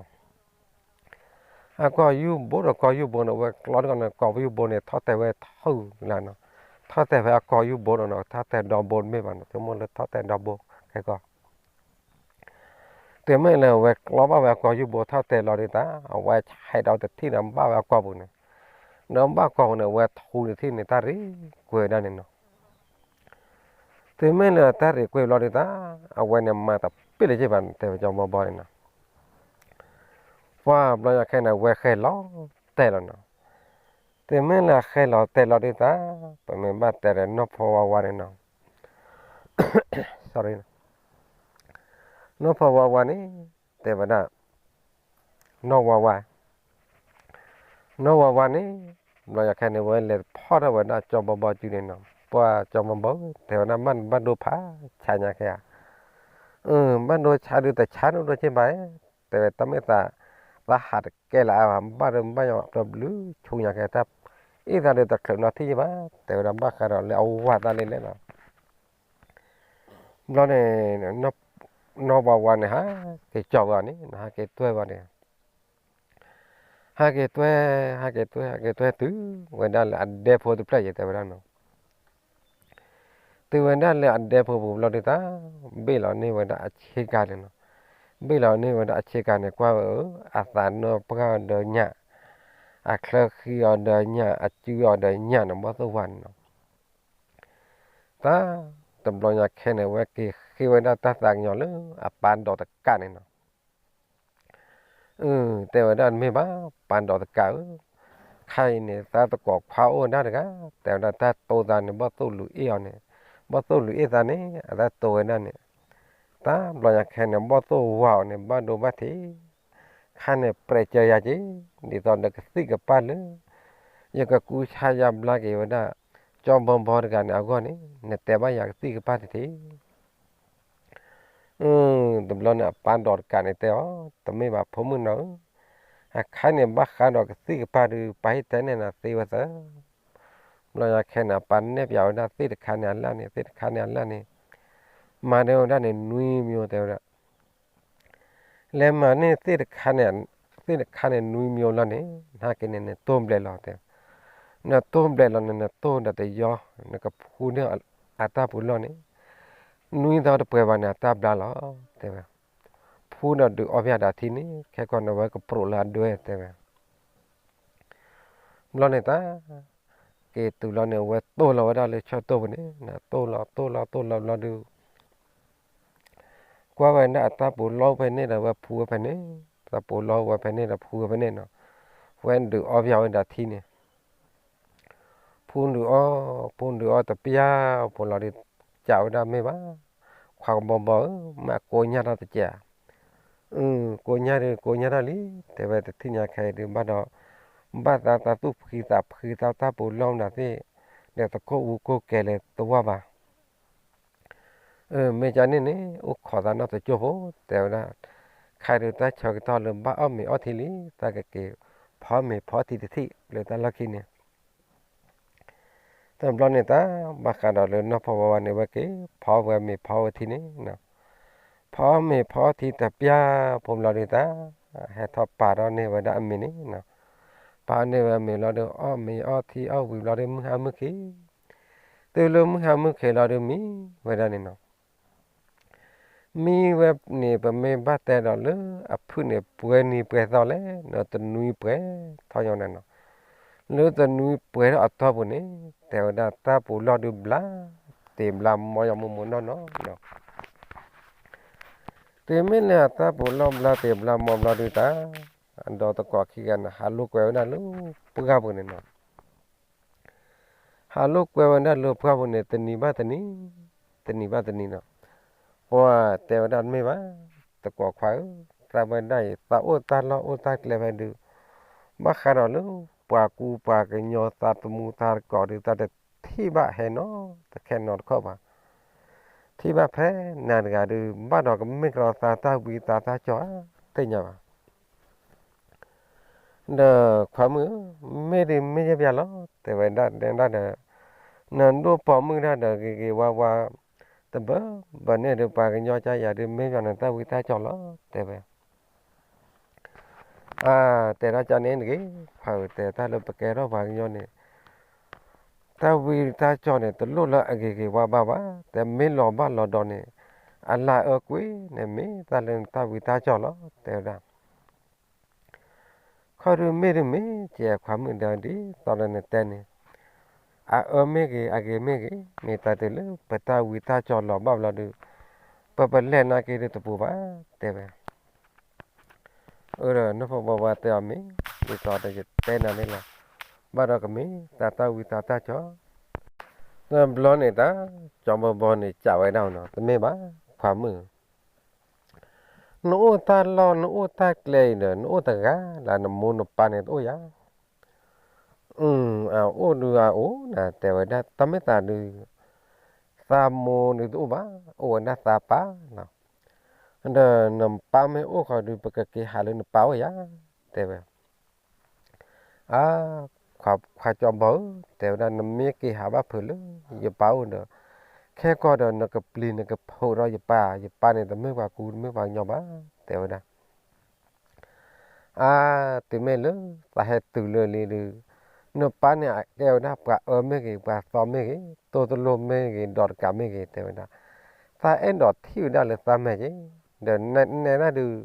အကီၢ်ယူၢ်ဘိဒီးကီၢ်ယူၢ်ဘိန့ၣ် အဝဲကျီတဂီၢ်န့ၣ် ကီၢ်ယူၢ်ဘိန့ၣ် ထီၣ်တဲာ်ဝဲထီၣ်လီၤနီၤ, ထီၣ်တဲာ်ဖဲအကီၢ်ယူၢ်ဘိဒီးနီၤ ထီၣ်တဲာ်ဒီဘိတမ့ၢ်ဘၣ်နီၤ ဆိကမိၣ်လၢထီၣ်တဲာ်ဒီဘိခဲကီၢ် တုၤမ့ၢ်လၢအဝဲကျီဘၣ်ဝဲအကီၢ်ယူၢ်ဘိထီၣ်တဲာ်လီၤဒုးသး အဝဲဆဲးဒီးတထံၣ်ဒီးဘၣ်ဝဲအကီၢ်ပူၤန့ၣ်, ဒီးဘၣ်ကီၢ်ပူၤန့ၣ် အဝဲထူတထံၣ်န့ၣ် တၢ်ရ့ကွဲးဒၣ်န့ၣ်နီၤ, တုၤမ့ၢ်လၢတၢ်ရ့ကွဲးလီၤဒုးသး အဝဲန့ၣ်မၤတပ့ၢ်လၢၤဘၣ်တဲဝဲကၠီဘီဘီန့ၣ်နီၤ, ပှၤဘျီညါခဲန့ၣ် အဝဲဃဲၤလီၤတဲာ်လီၤနီၤ, တုၤမ့ၢ်လၢအဃဲၤလီၤတဲာ်လီၤဒုးသး ပမ့ၢ်ဘၣ်တဲဒီးနီၢ်ဖီဝါဝါန့ၣ်နီၤ နီၢ်ဖီဝါဝါန့ၣ် တဲဝဲဒၣ် နီၢ်ဝါဝါ နီၢ်ဝါဝါန့ၣ် ဘျီယၤခဲန့ၣ် ဝဲလဲၤဖီၣ်ထီၣ်ဝဲဒၣ်ကၠီဘီဘီစုန့ၣ်နီၤ, ပှၤကၠီဘီဘီ တဲဝဲဒၣ်ဘၣ်ဒိဖးဆါညါခဲဧါ, ဘၣ်ဒိဆါဒုးတဆါဒိၣ်ဒိၣ်က့ဘၣ်, တဲဝဲတၢ်မ့ၢ်သး သးဟးတကဲလၢအါဘၣ် ဘၣ်ဒိဘၣ်ယီၤတဘျုးဆူညါခဲ တၢ်အ့ၣ်သးဒုးတချုးနီထံၣ်ယဘၣ် တဲဝဲဒၣ်ဘၣ်ဃးဒီးလၢအဝၤသးလံလဲၣ်နီၤ ဘျီန့ၣ် နီၢ်ဝါဝါန့ၣ် ဟးက့ၤကၠီဝဲအီၤန့ၣ် ဟးက့ၤတွဲဝဲန့ၣ်, ဟးက့ၤတွဲ ဟးက့ၤတွဲ ဟးက့ၤတွဲတုၤဝဲဒၣ်လၢအဒဲဖိတဖျၢၣ်ယတဲဝဲဒၣ်နီၤ, တုၤဝဲဒၣ်လၢအဒဲဖိပူၤဘျီဒုးတၢ်, ဘ့ၣ်လီၤန့ၢ်ဝဲဒၣ်အဆ့ကၤန့ၣ်နီၤ, ဘ့ၣ်လီၤန့ၢ်ဝဲဒၣ်အဆ့ကၤန့ၣ် ကွၢ်ဝဲဧၢ, အသးနၢပှၢ်အီၤဒီးညၣ်, အချၢဃံအီၤဒီးညၣ်, အစုအီၤဒီးညၣ်န့ၣ် ဘီၣ်သိၣ်ဝါန့ၣ်နီၤ. တၢ်, တဘျီညါခဲန့ၣ် ဝဲက့ၤဃ့ဝဲဒၣ်တၢ်သးကညီၤလၢအပၢ်ဒိးတကးန့ၣ်နီၤ. အ, တဲဝဲဒၣ်မ့ၢ်ဘၣ်, ပၢ်ဒိးတကးဧၢ, ခါအံၤန့ၣ် သးသကိးခွါအိၣ်ဒၣ်တဂၤ, တဲဝဲဒၣ်တၢ်တိသးန့ၣ် ဘီၣ်သိၣ်လူၤအ့ၣ်အီၤန့ၣ်, ဘီၣ်သိၣ်လူၤအ့ၣ်သးန့ၣ် အတၢ်တိဝဲဒၣ်န့ၣ်, တၢ်ဘျီညါခဲန့ၣ် ဘီၣ်သိၣ်ဝါအီၤန့ၣ် ဘၣ်ဒိဘၣ်ထံး, ခါန့ၣ် ပြဲးစၢၤယၤက့ၤ, ဒ်သိးဒီးကသံၣ်ကပၢ်လၢ ယကကူဆါယါဘျါက့ၤဝဲဒၣ် ကၠီဘီဘီတဂၤန့ၣ်အဂီၢ်န့ၣ် နတဲဘၣ်ယၤကသံၣ်ကပၢ်တထံး. အ, တဘျီန့ၣ်အပၢ်ဒိးတကးန့ၣ်တဲအီၤ, တမ့ၢ်ဘၣ်ဖိမုၣ်နီၤဧၢ, အခါန့ၣ်ဘၣ်ဃးဒီးကသံၣ်ကပၢ်ဒုး ပၢ်ဟ့ၣ်တဲနဲၣ်နၤသ့ဝဲသၢ. ဘျီညါခဲန့ၣ် အပၢ်နဲၣ်ပၠးဝဲဒၣ်သ့ၣ်တခါန့ၣ်အလၢ်န့ၣ် သ့ၣ်တခါန့ၣ်အလၢ်န့ၣ်, မၤန့ၢ်ဝဲဒၣ်န့ၣ် နွံမျိုး တဲဝဲဒၣ် လဲၤမၤန့ၢ်သ့ၣ်တခါန့ၣ်, သ့ၣ်တခါန့ၣ် နွံမျိုး လီၤန့ၣ်, နာ်က့န့ၣ်န့ၣ် တိၢ်ဘျဲးလီၤ တဲဝဲ. နတိၢ်ဘျဲးလီၤန့ၣ် နတိၢ်ဒီးတယီ, နကဖှူန့ၢ်အတၢ်ပူၤလီၢ်န့ၣ်, နွံသီတပှဲၤဘၣ်န့ၣ် အတၢ်ဘျါလီၤ တဲဝဲ. ဖှူဒီးဒုးအီၣ်ဘၣ်ဒၣ်ထံန့ၣ် ခဲကီၢ်န့ၣ် ဝဲကပြီးလၢအဒွဲၣ် တဲဝဲ. ဘျီန့ၣ်တၢ်, က့ၤတုၤလီၤန့ၣ် အဝဲတိၢ်လီၤဝဲဒၣ်လၢဆၢတိၢ်ပူၤန့ၣ်, တိၢ်လီၤ တိၢ်လီၤ တိၢ်လီၤဘျီဒုး ကွၢ်ဝဲဒၣ်အတၢ်ပူၤလီၢ်ဖဲန့ၣ်ဒီး ဝဲဖှူဝဲဖဲန့ၣ်, တၢ်ပူၤလီၢ်ဝဲဖဲန့ၣ်ဒီး ဖှူဝဲဖဲန့ၣ်နီၤ, ဝဲဒုးအီၣ်ဘၣ်ဝဲဒၣ်ထံန့ၣ်, ဖှူဒုးအီၣ်, ဖှူဒုးအီၣ်တပျၢ်ဖိလီၤဒုး, ကးဝဲဒၣ်မ့ၢ်ဘၣ်, ခွါကဘီဘီဧၢ, မ့ၢ်ကိညၢ်ထီၣ်တကဲးဧါ, ကိညၢ်ဒုး ကိညၢ်ထီၣ်လံ, တဲဝဲတထံၣ်ညါခဲအံၤဒုး ဘၣ်ဒီး, ဘၣ်သးသးသူၣ်ဖှံသးဖှံသးတၢ်ပူၤလီၢ်မနုၤသ့ၣ်, ဒီးသကိးဝူကိၢ်ကဲၤလဲၤသဝီဘၣ် မ့ၢ်ကန့ၣ်န့ၣ် အိၣ်ခိးသးနီၢ်တကၠိၢ်ဖိ, တဲဝဲဒၣ်, ခါဒုးတၢ်ဆၢကတီၢ်လၢဘၣ်အီၣ်မ့ၤအီထံလံ, တၢ်ကက့ၤဖီမ့ၤဖီထံတထံၣ်လၢတၢ်လီၢ်ခံန့ၣ်, တဘျီန့ၣ်တၢ်, ဘၣ်ဃးဒီးလၢနီၢ်ဖီဝါဝါန့ၣ် ဝဲက့ၤဖီဝဲမ့ၤဖီဝဲထံန့ၣ်, ဖီမ့ၤဖီထံတပျၢ်ဖိဘျီဒုးတၢ်, ဟဲထီၣ်ပာ်ထီၣ်န့ၢ်ဝဲဒၣ်အမ့ၤန့ၣ်, ပာ်န့ၢ်ဝဲအမ့ၤလီၤဒုး အီၣ်မ့ၤအီထံအီၣ်ဝံၤဘျီဒုး မုၢ်ဟါမုၢ်ခံ တုၤလၢမုၢ်ဟါမုၢ်ခံလီၤဒုးမံဝဲဒၣ်န့ၣ်နီၤ, မံဝဲန့ၣ် ပမ့ၢ်ဘၣ်တဲဒီးလၢအဖုၣ်န့ၣ် ပှဲၤနံၤပှဲၤသီလဲၣ်, ဒီးတနွံပှဲၤထီၣ်ညါန့ၣ်နီၤ, လၢတနွံပှဲၤထီၣ်အတီၢ်ပူၤန့ၣ်, တဲဝဲဒၣ်တၢ်ပူၤလီၢ်ဒုးဘျါတ့ၢ်ဘျါမီယီၤမိၢ်မိၢ်နီၢ်နီၢ်နီၤ, တုၤမ့ၢ်လၢအတၢ်ပူၤလီၢ်ဘျါတ့ၢ်ဘျါမီဘျီဒုးတၢ်, အဒီးသကိးခံဂၤန့ၣ် ဟးလိာ်ကွဲဝဲဒၣ်လၢပှၢ်ပူၤန့ၣ်နီၤ ဟးလိာ်ကွဲဝဲဒၣ်လၢပှၢ်ပူၤန့ၣ် တနံၤဘၣ်တနံၤ, တနံၤဘၣ်တနံၤနီၤ, ပှၤတဲဝဲဒၣ်တမ့ၢ်ဘၣ်, သကိးခွါဧၢ, သးဝဲဒၣ်အံၤ သးအိၣ်တၢ်လီၢ်အိၣ်တၢ်ကျဲဖဲဒုး, ဘၣ်ဃးဒီးလၢ ပှၤကူပှၤကညီသးသမူသးသကိးဒုး သးတထံၣ်ဘၣ်ဟဲနီတခဲနီတခီၣ်ဘၣ် ထံၣ်ဘၣ်ဖဲနၤတဂၤဒုး ဘၣ်ဒီးကမ့ၢ်ကဒီးသးတၢ်ဝံသးတၢ်ကၠီၣ်ဧါ, သ့ၣ်ညါဘၣ်. ဒီးခွါမုၣ်ဧၢ, မ့ၢ်ဒုးမ့ၢ်ယဲၢ်ပျၢ်လီၤ, တဲဝဲဒၣ်ဒဲဒၣ်ဒီး, နဒိၣ်ပိာ်မုၣ်တၢ်ဒီးဂ့ၤဂ့ၤဝါဝါ, တဘၣ်ဘၣ်န့ၣ်ဒီး ပှၤကညီကါယၤဒုး မ့ၢ်ပျၢ်နတၢ်ဝံတၢ်ကၠီၣ်လီၤ, တဲဝဲ အါ, တဲဒၣ်ကန့ၣ်တဂ့ၤ, ခွါဧၢတဲတၢ်လၢပကဲထီၣ်ပှၤကညီန့ၣ်, တၢ်ဝံတၢ်ကၠီၣ်န့ၣ် တလိၣ်လၢအဂ့ၤဂ့ၤဝါဘၣ်ဘၣ်, တမ့ၢ်လီၤဘၣ်လီၤဒီးန့ၣ်, အလၤအၢကွံာ်န့ၣ် မ့ၢ်တၢ်လၢနတၢ်ဝံတၢ်ကၠီၣ်လီၤ, တဲဝဲဒၣ် ခီဒုးမ့ၢ်ဒုးမ့ၢ်ကဲခွါမုၣ်ဒီးဒ်သိးလၢနတဲန့ၣ်, အအၢမ့ၢ်ဂ့ၤ အဂ့ၤမ့ၢ်ဂ့ၤ, မ့ၢ်တၢ်တုၤလၢပတၢ်ဝံတၢ်ကၠီၣ်လီၤဘၣ်ဘျီဒုး, ပပလဲၢ်နာ်က့ဒုးတပူၤဘၣ်, တဲဝဲ. အၢဒီးနီၢ်ဖီဘီဝါတဲအီၤမ့ၢ်, ဒ်သိးဒီးယတဲနၤန့ၣ်လီၤ, ဘၣ်ဒီးကမ့ၢ်သးတၢ်ဝံသးတၢ်ကၠီၣ်, တဘျီန့ၣ်တၢ်, ကၠီဘီဘီန့ၣ် ကးဝဲဒၣ်နီၤ, တမ့ၢ်ဘၣ်, ခွါမုၣ် နအိၣ်တၢ်လီၢ် နအိၣ်တၢ်ကျဲအံၤဒီး နအိၣ်တဂၤလၢနမိၢ်နပၢ်န့ၣ်တအိၣ်ဧါ, အအိၣ်ဒုးအအိၣ်နၤ တဲဝဲဒၣ် တၢ်မ့ၢ်သးဒုး, သးမိၢ်ဒုးတအိၣ်ဘၣ်, အိၣ်ဝဲဒၣ်သးပၢ်လီၤ, ဒီးနပၢ်မ့ၢ်အိၣ်ဃီဒုး ပကက့ၤဟးလၢနပၢ်အိၣ်ဧါ, တဲဝဲ အါ, ခွါကၠီဘီဧၢ, တဲဝဲဒၣ် နမ့ၢ်က့ၤဟးဘၣ်ဖုးလၢယပၢ်အိၣ်ဒီး, ခဲကီၢ်ဒီးနကပျံၤနကဖုးဒီးယပၢ်, ယပၢ်န့ၣ်တမ့ၢ်ပှၤကူတမ့ၢ်ပှၤကညီဘၣ်, တဲဝဲဒၣ်. အါ, တုၤမ့ၢ်လၢသးဟဲတုၤလၢလံဒုး, နပၢ်န့ၣ်ကဲဝဲဒၣ်ပှၤအၢမ့ၢ်ဂ့ၤ ပှၤသီမ့ၢ်ဂ့ၤ တိၢ်တလိၣ်မ့ၢ်ဂ့ၤ ဒီးတကးမ့ၢ်ဂ့ၤ တဲဝဲဒၣ်, သးအဲၣ်ဒိးထံၣ်ဝဲဒၣ်လၢသးမဲာ်က့ၤ, ဒီးနဲဒၣ်ဒုး,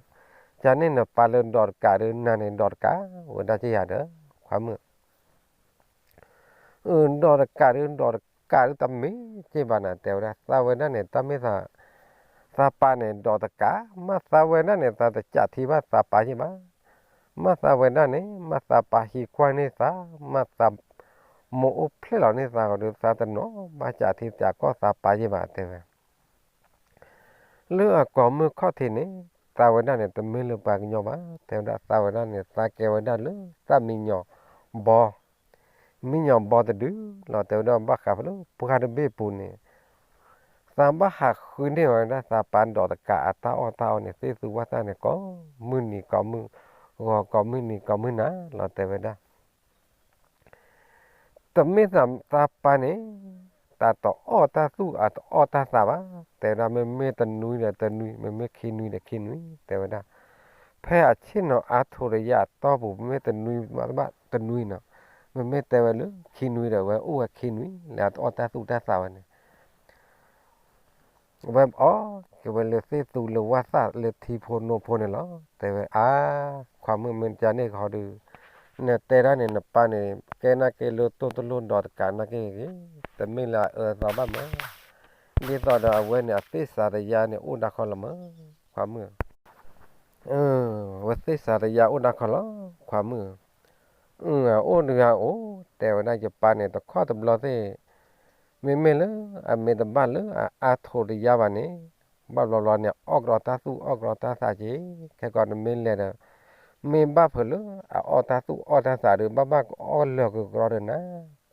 ကန့ၣ်နပၢ်လၢဒီးတကးဒုး နၤန့ၣ်ဒီးတကးဝဲဒၣ်က့ၤယၤဒီး ခွါမုၣ် ဒီးတကးဒုး ဒီးတကးဒုး တမ့ၢ်က့ၤဘၣ်နၤ တဲဝဲဒၣ်, သးဝဲဒၣ်န့ၣ် တၢ်မ့ၢ်သး, သးပၢ်န့ၣ် ဒီးတကး, မ့ၢ်သးဝဲဒၣ်န့ၣ် သးတကးထံဘၣ်သးပၢ်ယ့ၢ်ဘၣ်, မ့ၢ်သးဝဲဒၣ်န့ၣ် မ့ၢ်သးပၢ်ဟံးကွၢ်န့ၢ်သး, မ့ၢ်သးမိၢ်အိၣ်ဖျဲၣ်လီၤန့ၢ်သးဒီး သးတနီၤဘၣ်ကးထံကးကီၢ်သးပၢ်ယ့ၢ်ဘၣ် တဲဝဲ လၢအကိးမုၢ်ခီၣ်ထံးန့ၣ်, သးဝဲဒၣ်န့ၣ် တမ့ၢ်လၢပှၤကညီဘၣ်, တဲဝဲဒၣ် သးဝဲဒၣ်န့ၣ် သးကဲဝဲဒၣ်လၢ သးမံညီၤဘီ, မံညီၤဘီတဒုလီၤ, တဲဝဲဒၣ် ဘၣ်ဃးဖဲလၢပှၢ်တဘ့ၣ်ပူၤန့ၣ်, သးဘၣ်ဟးဃုန့ၢ်ဝဲဒၣ် သးပၢ်ဒီးတကးအတၢ်အီၣ်တၢ်အီန့ၣ် သ့ၣ်သူဝၣ်သၣ်န့ၣ် ကိးမုၢ်နံၤကိးမုၢ်ဂီၤ ကိးမုၢ်နံၤကိးမုၢ်နၤလီၤ တဲဝဲဒၣ် တမ့ၢ်သးပၢ်န့ၣ်, တၢ်တအီၣ်တၢ်သူၣ်အတအီၣ်တၢ်သးဘၣ်, တဲဝဲဒၣ် မ့မ့ၢ်တနွံဒီးတနွံ, မ့မ့ၢ်ခံနွံဒီးခံနွံ, တဲဝဲဒၣ်, ဖဲအဆ့ၣ်နီၤအါထိးတယါအတီၢ်ပူၤ မ့မ့ၢ်တနွံဘၣ်တနွံနီၤ, မ့မ့ၢ်တဲဝဲလၢခံနွံဒီး ဝဲအိၣ်ဝဲခံနွံ လၢအတအီၣ်တၢ်သူၣ်တၢ်သးဝဲန့ၣ် ဝဲအီၣ်က့ၤဝဲလၢသ့ၣ်သူလၢဝၣ်သၣ်လၢထံဖိနိဖိန့ၣ်လီၤ, တဲဝဲ အါ, ခွါမုၣ်မ့ၢ်ကန့ၣ်ကဟီဒုး, နတဲဒၣ်န့ၣ် နပၢ်န့ၣ် ကဲနာ်က့လၢတိၢ်တလိၣ်ဒီးတကးနာ်က့ဂ့ၤ, တမ့ၢ်လၢအအၢသီဘၣ်မး, ဒ်သိးဒီးအဝဲန့ၣ် အသ့ၣ်စၤတယါန့ၣ် အိၣ်ဒၣ်ခီလီၤမး, ခွါမုၣ် ဝဲသ့ၣ်စၤတယါအိၣ်ဒၣ်ခီလီၤ, ခွါမုၣ်, အိၣ်ဒုးဂၤအိၣ်, တဲဝဲဒၣ် ယပၢ်န့ၣ် တခီတဘျီသ့ၣ်, မ့မ့ၢ်လၢအမ့ၢ်တဘၣ်လၢအအါထိးတယါဘၣ်န့ၣ်, ဘၣ်ဘျီဘျီန့ၣ် အီၣ်ကဒီးတၢ်သူၣ်အီၣ်ကဒီးတၢ်သးက့ၤ, ခဲကီးနမ့ၢ်လဲၤဒီး, မ့ၢ်ဘၣ်ဖုးလၢအအီၣ်တၢ်သူၣ်အီၣ်တၢ်သးဒီး ဘၣ်ဘၣ်ကအီၣ်လၢာ်ကကရီဒီးနၤ,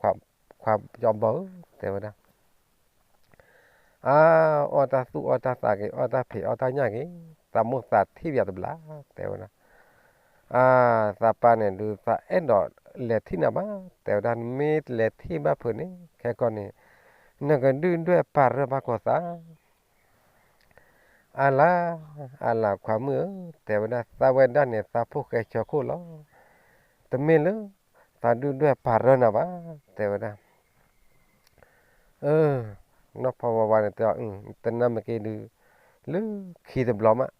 ခွါကၠီဘီဧၢ, တဲဝဲဒၣ် အါ, အီၣ်တၢ်သူၣ်အီၣ်တၢ်သးက့ၤ အီၣ်တၢ်ဖံးအီၣ်တၢ်ညၣ်က့ၤ, သးမိၣ်သးထံၣ်ပယီၤတဘျီ, တဲဝဲဒၣ်, အါ, သးပၢ်န့ၣ်ဒုး သးအဲၣ်ဒိးလဲၤထံၣ်နၤဘၣ်, တဲဝဲဒၣ် နမ့ၢ်လဲၤထံၣ်ဘၣ်ဖုးန့ၣ် ခဲကီးန့ၣ်, နကဒုၣ်ဒွဲၣ်ပာ်ရၢဘၣ်ခိးသး အါလါ, အါလါခွါမုၣ်ဧၢ, တဲဝဲဒၣ် သးဝဲဒၣ်န့ၣ် သးဖိၣ်ဃဲဆၢခိၣ်လီၤ, တမ့ၢ်လၢ သးဒုၣ်ဒွဲၣ်ပာ်ရၢနၤဘၣ်, တဲဝဲဒၣ်, နီၢ်ဖီဝါဝါန့ၣ်တဲအီၤ, တနၢ်မ့ၢ်က့ၤဒုး, လၢခံတဘျီမး,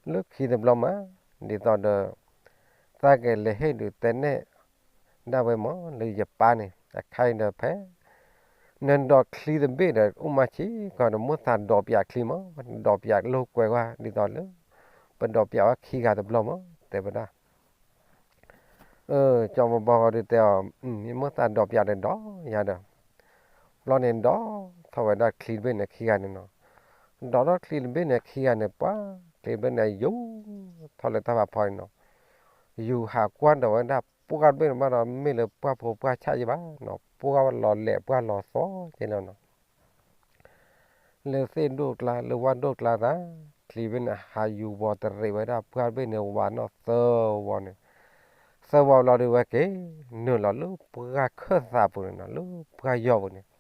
လၢခံတဘျီမး, ဒ်သိးဒီး သးကလဲၤဟ့ၣ်ဒုးတဲနဲၣ် ဒၣ်ဝဲမး လၢယပၢ်န့ၣ် အခါအံၤဒီးဖဲ နဒိးချံတဘ့ၣ်ဒီး အိၣ်မးဆံးကီးဒီး မိၣ်သးဒိးပၠးချံမး, ဒိးပၠးလိာ်ကွဲဝဲ ဒ်သိးလၢ ပဒိးပၠးဝဲခံဂၤတဘျီမး တဲဝဲဒၣ်. ကၠီဘီဘီဂီၤဒုးတဲအီၤ, မိၣ်သးဒိးပၠးဒီးဒိးယၤဒီး, ဘျီန့ၣ်ဒိးထီၣ်ဝဲဒၣ်ချံတဘ့ၣ်န့ၣ်ခံဂၤန့ၣ်နီၤ, ဒိးထီၣ်ချံတဘ့ၣ်န့ၣ်ခံဂၤန့ၣ် ပှၤချံတဘ့ၣ်န့ၣ် ယူၤထီၣ်လၢတၢ်ဖးဖီန့ၣ်နီၤ, ယူၤဟးကွၢ်ဒီးဝဲဒၣ်ပှၢ်တဘ့ၣ်န့ၣ်ဘၣ်ဒီး မ့ၢ်လၢပှၢ်ဖိပှၢ်ဆၣ်ယဲဘၣ်နီၤ, ပှၢ်လီၤလဲာ်ပှၢ်လီၤသီကဲလီၤနီၤ. လၢသ့ၣ်ဒိၣ်ကျါ လၢဝၣ်ဒိၣ်ကျါသး, ချံဘ့ၣ်န့ၣ် ဟးယူၤဝီၤတရံးဝဲဒၣ်ပှၢ်တဘ့ၣ်န့ၣ် ဝးနီၣ်သၢဝီၤန့ၣ်, သၢဝီၤလီၤဒုးဝဲက့ၤ နုာ်လီၤလၢပှၢ်ခၢၣ်သးပူၤန့ၣ်နီၤ, လၢပှၢ်ယီၤပူၤန့ၣ်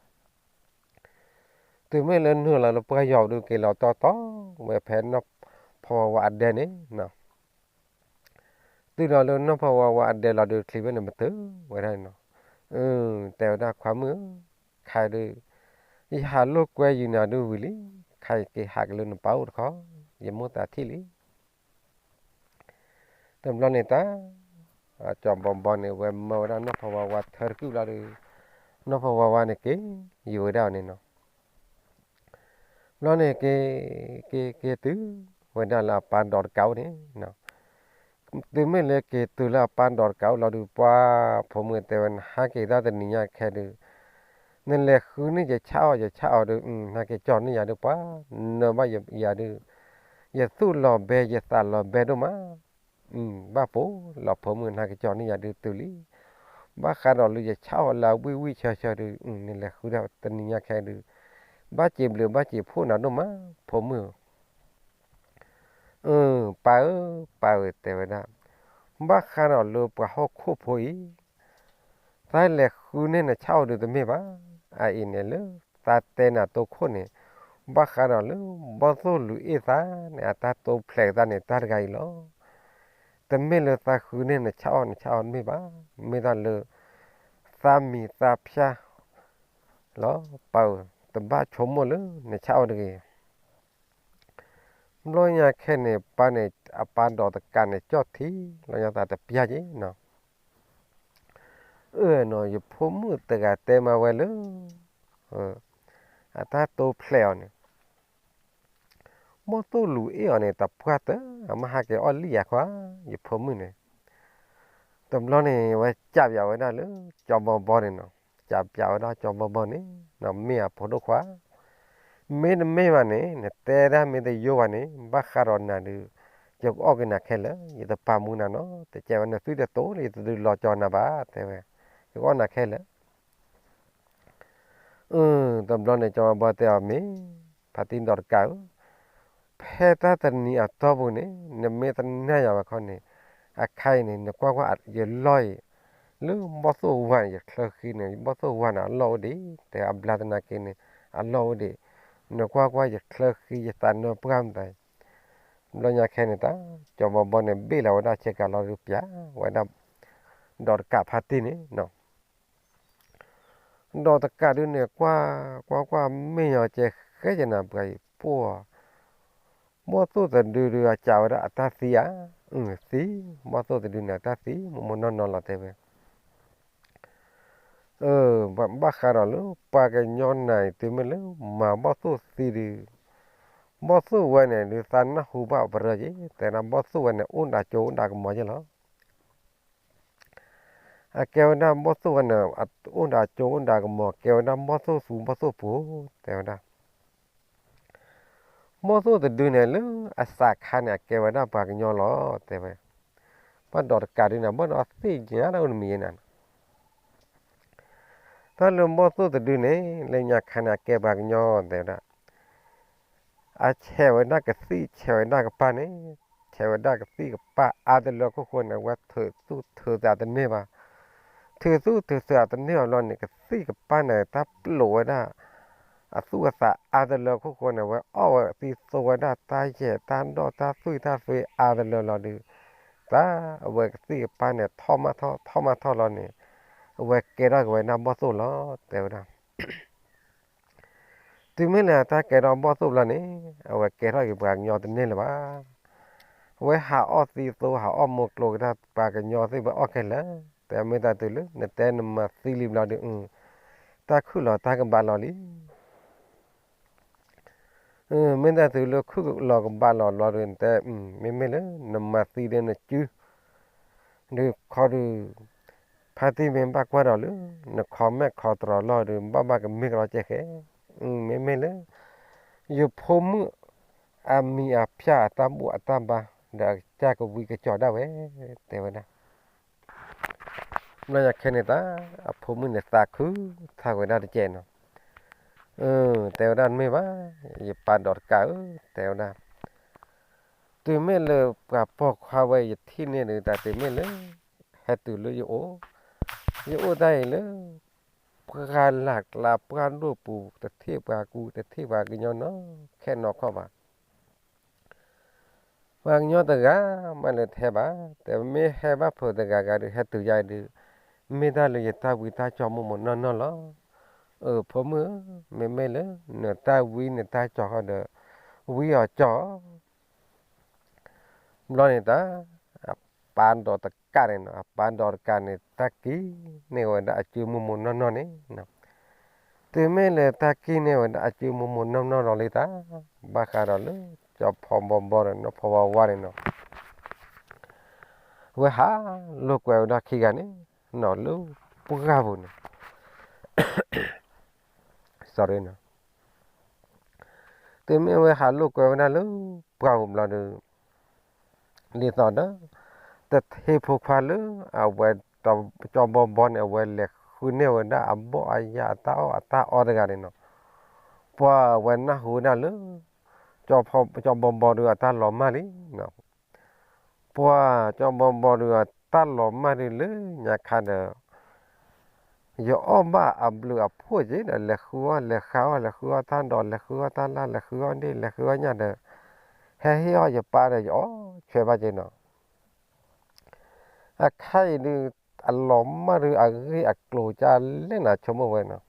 တုၤမ့ၢ်လၢနုာ်လီၤလၢပှၢ်ယီၤပူၤဒုး က့ၤလီၤတီတီဝဲဖဲနီၢ်ဖီဝါဝါအဒဲန့ၣ်နီၤ. တုၤလီၤလၢနီၢ်ဖီဝါဝါအဒဲလီၤဒုး ချံဘ့ၣ်န့ၣ် မတုၤဝဲဒၣ်န့ၣ်နီၤ. တဲဝဲဒၣ် ခွါမုၣ်ဧၢ, ခဲဒုး ယဟးလိာ်ကွဲယုာ်နၤဒုးဝံၤလံ, ခဲအံၤက့ၤဟးက့ၤလၢနပၢ်အိၣ်တခီ, ယမိၣ်သးထံၣ်လံ. တဘျီန့ၣ်တၢ် ကၠီဘီဘီန့ၣ် ဝဲမၢဝဲဒၣ်နီၢ်ဖီဝါဝါထၢတကုၢ်လီၤဒီး နီၢ်ဖီဝါဝါန့ၣ်က့ၤ ယူၤဝဲဒၣ်အီၤန့ၣ်နီၤ. ဘျီန့ၣ်က့ၤ က့ၤ က့ၤတုၤဝဲဒၣ်လၢအပၢ်ဒိးတကးအိၣ်န့ၣ်နီၤ. တုၤမ့ၢ်လၢက့ၤတုၤလၢအပၢ်ဒိးတကးအိၣ်လီၤဒုး ပှၢ်ဖိမုၣ်တဲဝဲ နဟးက့ၤတၢ်တနံၤညါခဲဒုး နလဲၤဃုန့ၢ်ယဆၣ်အီၣ် ယဆၣ်အီၣ်ဒုး နဟးက့ၤကၠီန့ၢ်ယၤဒုး ပှၤနၢၤဘၣ်ယၤဒုး ယသူၣ်လီၤဘဲ ယသးလီၤဘဲဒိၣ်မး. ဘၣ်ပိာ်လီၤဖိမုၣ် နဟးက့ၤကၠီန့ၢ်ယၤဒုးတုၤလံ. ဘၣ်ဃးဒီးလၢယဆၣ်အီၣ်လၢအဝံၣ်ဝံၣ်ဆၢဆၢဒုး နလဲၤဃုဒၣ်တနံၤညါခဲဒုး ဘၣ်စံးဘျုးဘၣ်စံးဖှိၣ်နၤဒိၣ်မး ဖိမုၣ်ဧၢ. ပၢ်ဧၢ ပၢ်ဧၢ တဲဝဲဒၣ်, ဘၣ်ဃးဒီးလၢပှၤဟီၣ်ခိၣ်ဖိအံၤ သးလဲၤဃုန့ၢ်နဆၣ်အီၣ်ဒုးတမ့ၢ်ဘၣ်. အအံၤန့ၣ်လၢ သးတဲနၤတိခိၣ်န့ၣ် ဘၣ်ဃးဒီးလၢ ဘီၣ်သိၣ်လွံၢ်အ့ၣ်သးန့ၣ် အတၢ်တိဖျဲးကသးန့ၣ် တၢ်တဂၤအံၤလီၤ. တမ့ၢ်လၢသးဃုန့ၢ်နဆၣ်အီၣ် နဆၣ်အီၣ်တမ့ၢ်ဘၣ်. မ့ၢ်တၢ်လၢ သးမံၤသးဖၠါလီၤ. ပၢ်ဧၢ, တဘၣ်ဆိကမိၣ်လၢနဆၣ်အိၣ်တဂ့ၤ. ဘျီညါခဲန့ၣ် ပၢ်န့ၣ် အပၢ်ဒိးတကးန့ၣ် ကၠီၣ်ထံလီၤညါသးတပျၢ်က့ၤနီၤ. အၢနီၤ ယဖိမုၣ်တဂၤတဲမၤဝဲလၢ အတၢ်တိဖျဲးအီၤန့ၣ် ဘီၣ်သိၣ်လူၤအ့ၣ်အီၤန့ၣ် တပှၢ်တၢၢ် အမ့ၢ်ဟးက့ၤအီၣ်လံၣ်ယၤခွါ ယဖိမုၣ်န့ၣ်. တဘျီန့ၣ် ဝဲကးပၠးဝဲဒၣ်လၢ ကၠီဘီဘီန့ၣ်နီၤ. ကးပၠးဝဲဒၣ်ကၠီဘီဘီန့ၣ်နီၤ, မ့ၢ်အဖိဒိၣ်ခွါ, မ့တမ့ၢ်ဘၣ်န့ၣ် နတဲဒၣ်မ့ၢ်တယိဘၣ်န့ၣ် ဘၣ်ဃးဒီးနၤဒုး ယကအီၣ်က့ၤနၤခဲလၢာ်, ယတပာ်မူနၤနီတစဲးဝဲ, နသွံၣ်တတိၤလၢယတဒုးလီၤကၠီနၤဘၣ် တဲဝဲ, ယကအီၣ်နၤခဲလၢာ်. အၢ တဘျီန့ၣ် ကၠီဘီဘီတဲအီၤ မ့ၢ် ဖါတံၢ်ဒိးတကးဧၢ, ဖဲတၢ်တနံၤအတီၢ်ပူၤန့ၣ် နမ့ၢ်တနာ်ယၤဘၣ်ခီန့ၣ် အခါအံၤန့ၣ် နကွၢ်ကွၢ်ယလီၢ်အံၤ လၢဘီၣ်သိၣ်ဝါန့ၣ် ယချၢဃံန့ၣ် ဘီၣ်သိၣ်ဝါန့ၣ် အလီၢ်အိၣ်ဒံး, တဲအဘျါသနာ်က့န့ၣ် အလီၢ်အိၣ်ဒံး, နကွၢ်ကွၢ်ယချၢဃံ ယသးနၢပှၢ်မတၤ. ဘျီညါခဲန့ၣ်တၢ် ကၠီဘီဘီန့ၣ် ဘ့ၣ်လီၤဝဲဒၣ်ဆဲးကၤလီၤဒုး ပၠးဝဲဒၣ် ဒိးတကးဖါတံၢ်န့ၣ်နီၤ. ဒိးတကးဒုးန့ၣ် ကွၢ်ကွၢ်ကွၢ် မ့ၢ်ညီကဲဃဲကနၤ ပှၤအံၤပှၢ်, ဘီၣ်သိၣ်တဒုဒုး အကးဝဲဒၣ်အတၢ်သံဧါ, အၢ သံ, ဘီၣ်သိၣ်တဒုန့ၣ် အတၢ်သံ မိၢ်မိၢ်နီၢ်နီၢ်လီၤ တဲဝဲ. အၢ ဘၣ်ဃးဒီးလၢပှၤကညီနၤအံၤ တုၤမ့ၢ်လၢမၤဘီၣ်သိၣ်သံဒုး, ဘီၣ်သိၣ်ဝဲန့ၣ်ဒုး သးနၢ်ဟူဘၣ်ပရၢက့ၤ, တဲဒၣ်ဘီၣ်သိၣ်ဝဲန့ၣ် အိၣ်ဒၣ်ကၠိအိၣ်ဒၣ်ကမီၤက့ၤလီၤ. အကဲဝဲဒၣ်ဘီၣ်သိၣ်ဝဲန့ၣ် အိၣ်ဒၣ်ကၠိအိၣ်ဒၣ်ကမီၤ ကဲဝဲဒၣ်ဘီၣ်သိၣ်သူဘီၣ်သိၣ်ပူၤ တဲဝဲဒၣ်. ဘီၣ်သိၣ်တဒုန့ၣ် လၢအစးခါန့ၣ် အကဲဝဲဒၣ်ပှၤကညီလီၤ တဲဝဲ. ဘၣ်ဒိးတကးဒုန့ၣ် ဘၣ်ဒီးသ့ၣ်ညါတၢ်အိၣ်တမံၤယဲနၤ, တၢ်လၢဘီၣ်သိၣ်တဒုန့ၣ် လၢညါခါန့ၣ် အကဲပှၤကညီ တဲဝဲဒၣ်. အဆဲးဝဲဒၣ်ကသံၣ် ဆဲးဝဲဒၣ်ကပၢ်န့ၣ်, ဆဲးဝဲဒၣ်ကသံၣ်ကပၢ်အါတလၢခိၣ်ဃိန့ၣ် အဝဲထုးသူၣ်ထုးသးတန့ၢ်ဘၣ်. ထုးသူၣ်ထုးသးတန့ၢ်အီၤဘျီန့ၣ် ကသံၣ်ကပၢ်န့ၣ် တၢ်ပျိးဝဲဒၣ် အသူၣ်အသးအါတလၢခိၣ်ဃိန့ၣ် အဝဲအီၣ်ဝဲသံသိဝဲဒၣ်တၢ်ယဲၢ်တၢ်ဒီၣ်တၢ်သွံၣ်တၢ်သွ့အါတလၢလီၤဒုး, တၢ်အဝဲကသံၣ်ကပၢ်န့ၣ် ထီၣ်မးထီၣ် ထီၣ်မးထီၣ်လီၤန့ၣ်, အဝဲကဲထီၣ်က့ၤဝဲဒၣ်ဘီၣ်သိၣ်လီၤ တဲဝဲဒၣ်. တုၤမ့ၢ်လၢတၢ်ကဲထီၣ်ဘီၣ်သိၣ်ဘျီန့ၣ် အဝဲကဲထီၣ်က့ၤပှၤကညီတန့ၢ်လၢၤဘၣ်. အဝဲဟးအီၣ်သံသိ ဟးအီၣ်မိၢ်ကျိၤက့ၤတၢ် ပှၤကညီသ့ၣ်ဝဲအီၣ်ခဲလၢာ်, တဲမ့ၢ်တၢ်တုၤလၢ နတဲနမၤသံလံဘျီဒုး, တၢ်ခုၣ်လီၤတၢ်ကဘၣ်လီၤလံ. မ့ၢ်တၢ်တုၤလၢခုၣ်လီၤကဘၣ်လီၤဘျီဒုး နတဲ, မ့မ့ၢ်လၢနမၤသံဒီးနစု ဒုးခီဒုး, ဖါတံၢ်မ့ၢ်ဘၣ်ကွၢ်ဒီးလၢ န comment ခီတရီၤလီၢ်ဒုး ဘၣ်ဘၣ်ကမ့ၢ်ကလီၤကဲဃဲ, မ့မ့ၢ်လၢ ယဖိမုၣ်အမံၤအဖၠါအတၢ်ဘူၣ်အတၢ်ဘါ ဒီးအကစၢ်ကဝံကစီၤဒၣ်ဝဲ, တဲဝဲဒၣ်. ဘျီညါခဲန့ၣ်တၢ် အဖိမုၣ်န့ၣ်သးခုထါဝဲဒၣ်တကဲးနီၤ. တဲဝဲဒၣ်မ့ၢ်ဘၣ်, ယပၢ်ဒိးတကးဧၢ, တဲဝဲဒၣ်. တုၤမ့ၢ်လၢပှၤပိာ်ခွါဝဲယထံၣ်န့ၢ်ဒုး တၢ်တုၤမ့ၢ်လၢ ဟဲတုၤလၢယအိၣ်, ယအိၣ်တၢ်အံၤလၢ ပှၢ်လၢ်ကျါ ပှၢ်ဒိၣ်ပူၤ တထံၣ်ပှၤကူ တထံၣ်ပှၤကညီနီၢ်ခဲနီၢ်ခီဘၣ်. ပှၤကညီတဂၤမးလၢတဟဲဘၣ်, တဲမ့ၢ်ဟဲဘၣ်ဖုးတဂၤဂၤဒုး ဟဲတုၤယၤဒုး, မ့ၢ်တၢ်လၢယတၢ်ဝံတၢ်ကၠီမိၢ်မိၢ်နီၢ်နီၢ်လီၤ. အၢ ဖိမုၣ်ဧၢ, မ့မ့ၢ်လၢ နတၢ်ဝံနတၢ်ကၠီဃီဒီး ဝံအီၤကၠီ ဘျီန့ၣ်တၢ် အပၢ်ဒိးတကးန့ၣ်နီၤ, အပၢ်ဒိးတကးန့ၣ် တၢ်ကံၣ်န့ၢ်ဝဲဒၣ်အစုမိၢ်မိၢ်နီၢ်နီၢ်န့ၣ်, တုၤမ့ၢ်လၢတၢ်ကံၣ်န့ၢ်ဝဲဒၣ်အစုမိၢ်မိၢ်နီၢ်နီၢ်ဒီးလံတၢ်, ဘၣ်ဃးဒီးလၢ ကၠီဖီဘီဘီဒီး နီၢ်ဖီဝါဝါန့ၣ်နီၤ, ဝဲဟးလိာ်ကွဲဝဲဒၣ်ခံဂၤန့ၣ်နီၤ လၢပှၢ်ပူၤန့ၣ် sorry နီၤ, တုၤမ့ၢ်ဝဲဟးလိာ်ကွဲဝဲဒၣ်လၢပှၢ်ပူၤဘျီဒီး ဒ်သိးဒီး တထံဖိခွါလၢ အဝဲ ကၠီဘီဘီန့ၣ် အဝဲလဲၤဃုန့ၢ်ဝဲဒၣ်အဘီၣ်အယၢ်အတၢ်အီၣ်အတၢ်အီတဂၤန့ၣ်နီၤ, ပှၤအဝဲနၢ်ဟူဝဲဒၣ်လၢ ကၠီဘီဘီဒီးအတၢ်လီၤမၢ်လံနီၤ, ပှၤကၠီဘီဘီဒီးအတၢ်လီၤမၢ်ဒုးလၢညါခါဒီး ယအီၣ်ဘၣ်အဘျုးအဖှိၣ်က့ၤဒီး လဲၤဃုအီၣ်လဲၤဃုအီၣ် လဲၤဃုအီၣ်တၢ်ဒိး လဲၤဃုအီၣ်တၢ်လၢ် လဲၤဃုအီၣ်ဒ့ၣ် လဲၤဃုအီၣ်ညၣ်ဒီး ဟဲဟ့ၣ်အီၣ်ယပၢ်ဒီး ယအီၣ်ဆွဲဘၣ်က့ၤနီၤ, အခါအံၤဒုး အလီၤမၢ်ဒုးအဂ့ၢ်အကျိၤကၢ်လဲၣ်နၤ ဆိကမိၣ်ဝဲနီၤ,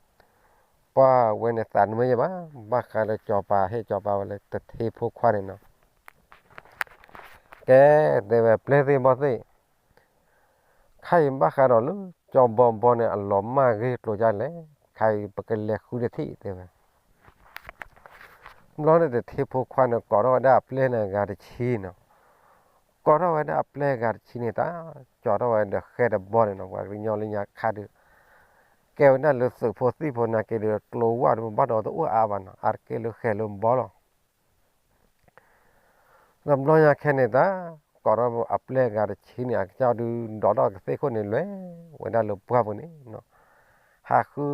ပှၢ်ဝဲန့ၣ်သးနမ့ၢ်ယဲဘၣ်, ဘၣ်ဃးဒီးစီၤပၤဟ့ၣ်စီၤပၤဝဲလၢတထ့ဖိခွါန့ၣ်နီၤ, ကဲ, တဲဝဲပျဲၢ်သ့ၣ်ဘီၣ်သ့ၣ် ခါအံၤဘၣ်ဃးဒီးလၢ ကၠီဘီဘီန့ၣ် အလီၤမၢ်ဂ့ၢ်ကျိၤကၢ်လဲၣ်, ခါအံၤပကလဲၤဃုတထံၣ် တဲဝဲ. ဘျီန့ၣ်တထ့ဖိခွါန့ၣ် ကိးထီၣ်ဝဲဒၣ်အပျဲၢ်န့ၣ်ဂၤတဆံနီၤ, ကိးထီၣ်ဝဲဒၣ်အပျဲၢ်ဂၤတဆံန့ၣ် တၢ်ကၠီထီၣ်ဝဲဒီးဃဲဒီးဘီန့ၣ်နီၤ, ပှၤကညီလၢညါခါဒုး ကဲဝဲဒၣ်လၢသုးဖိသံၣ်ဖိနာ်က့ဒုး ကျိဝဲဒုးဘၣ်ဒီးတအိၣ်အါအါဘၣ်နီၤ, အါတက့ၢ်လၢဃဲလၢဘီလီၤ. တဘျီညါခဲန့ၣ်တၢ် ကိးထီၣ်အပျဲၢ်ဂၤတဆံန့ၣ် အကစၢ်ဒုးဒိးထီၣ်ကသ့ၣ်ခိၣ်န့ၣ် လဲၤဝဲဒၣ်လၢပှၢ်ပူၤန့ၣ်နီၤ, ဟးဃု,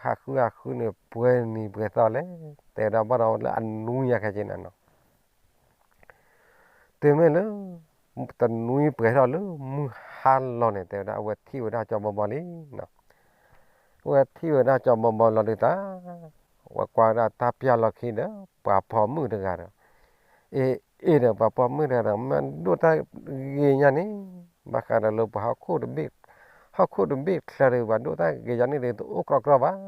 ဟးဃုဟးဃုန့ၣ် ပှဲၤနံၤပှဲၤသီလဲၣ်, တဲဝဲဒၣ်ဘၣ်ဒီးလၢအနွံညါခဲက့ၤန့ၣ်နီၤ တုၤမ့ၢ်လၢ တနွံပှဲၤထီၣ်လၢမုၢ်ဟါလီၤန့ၣ် တဲဝဲဒၣ် အဝဲထံၣ်ဝဲဒၣ်ကၠီဘီဘီလံနီၤ, အဝဲထံၣ်ဝဲဒၣ်ကၠီဘီဘီလီၤဒုးတၢ် ဝဲကွၢ်ဝဲဒၣ်တၢ်ပျၢ်လီၢ်ခံဒီး ပှၤပိာ်မုၣ်တဂၤဒီး, အ့ အ့ဒီးပှၤပိာ်မုၣ်တဂၤဒီး မ့ၢ်ဒိၣ်တၢ်ဂ့ၤညါန့ၣ်, ဘၣ်ဃးဒီးလၢပှၤဟီၣ်ခိၣ်တဘ့ၣ်, ဟီၣ်ခိၣ်တဘ့ၣ်ချၢဒီး ပှၤဒိၣ်တၢ်ဂ့ၤညါန့ၣ်ဒီး တအိၣ်ကြီကြီဘၣ်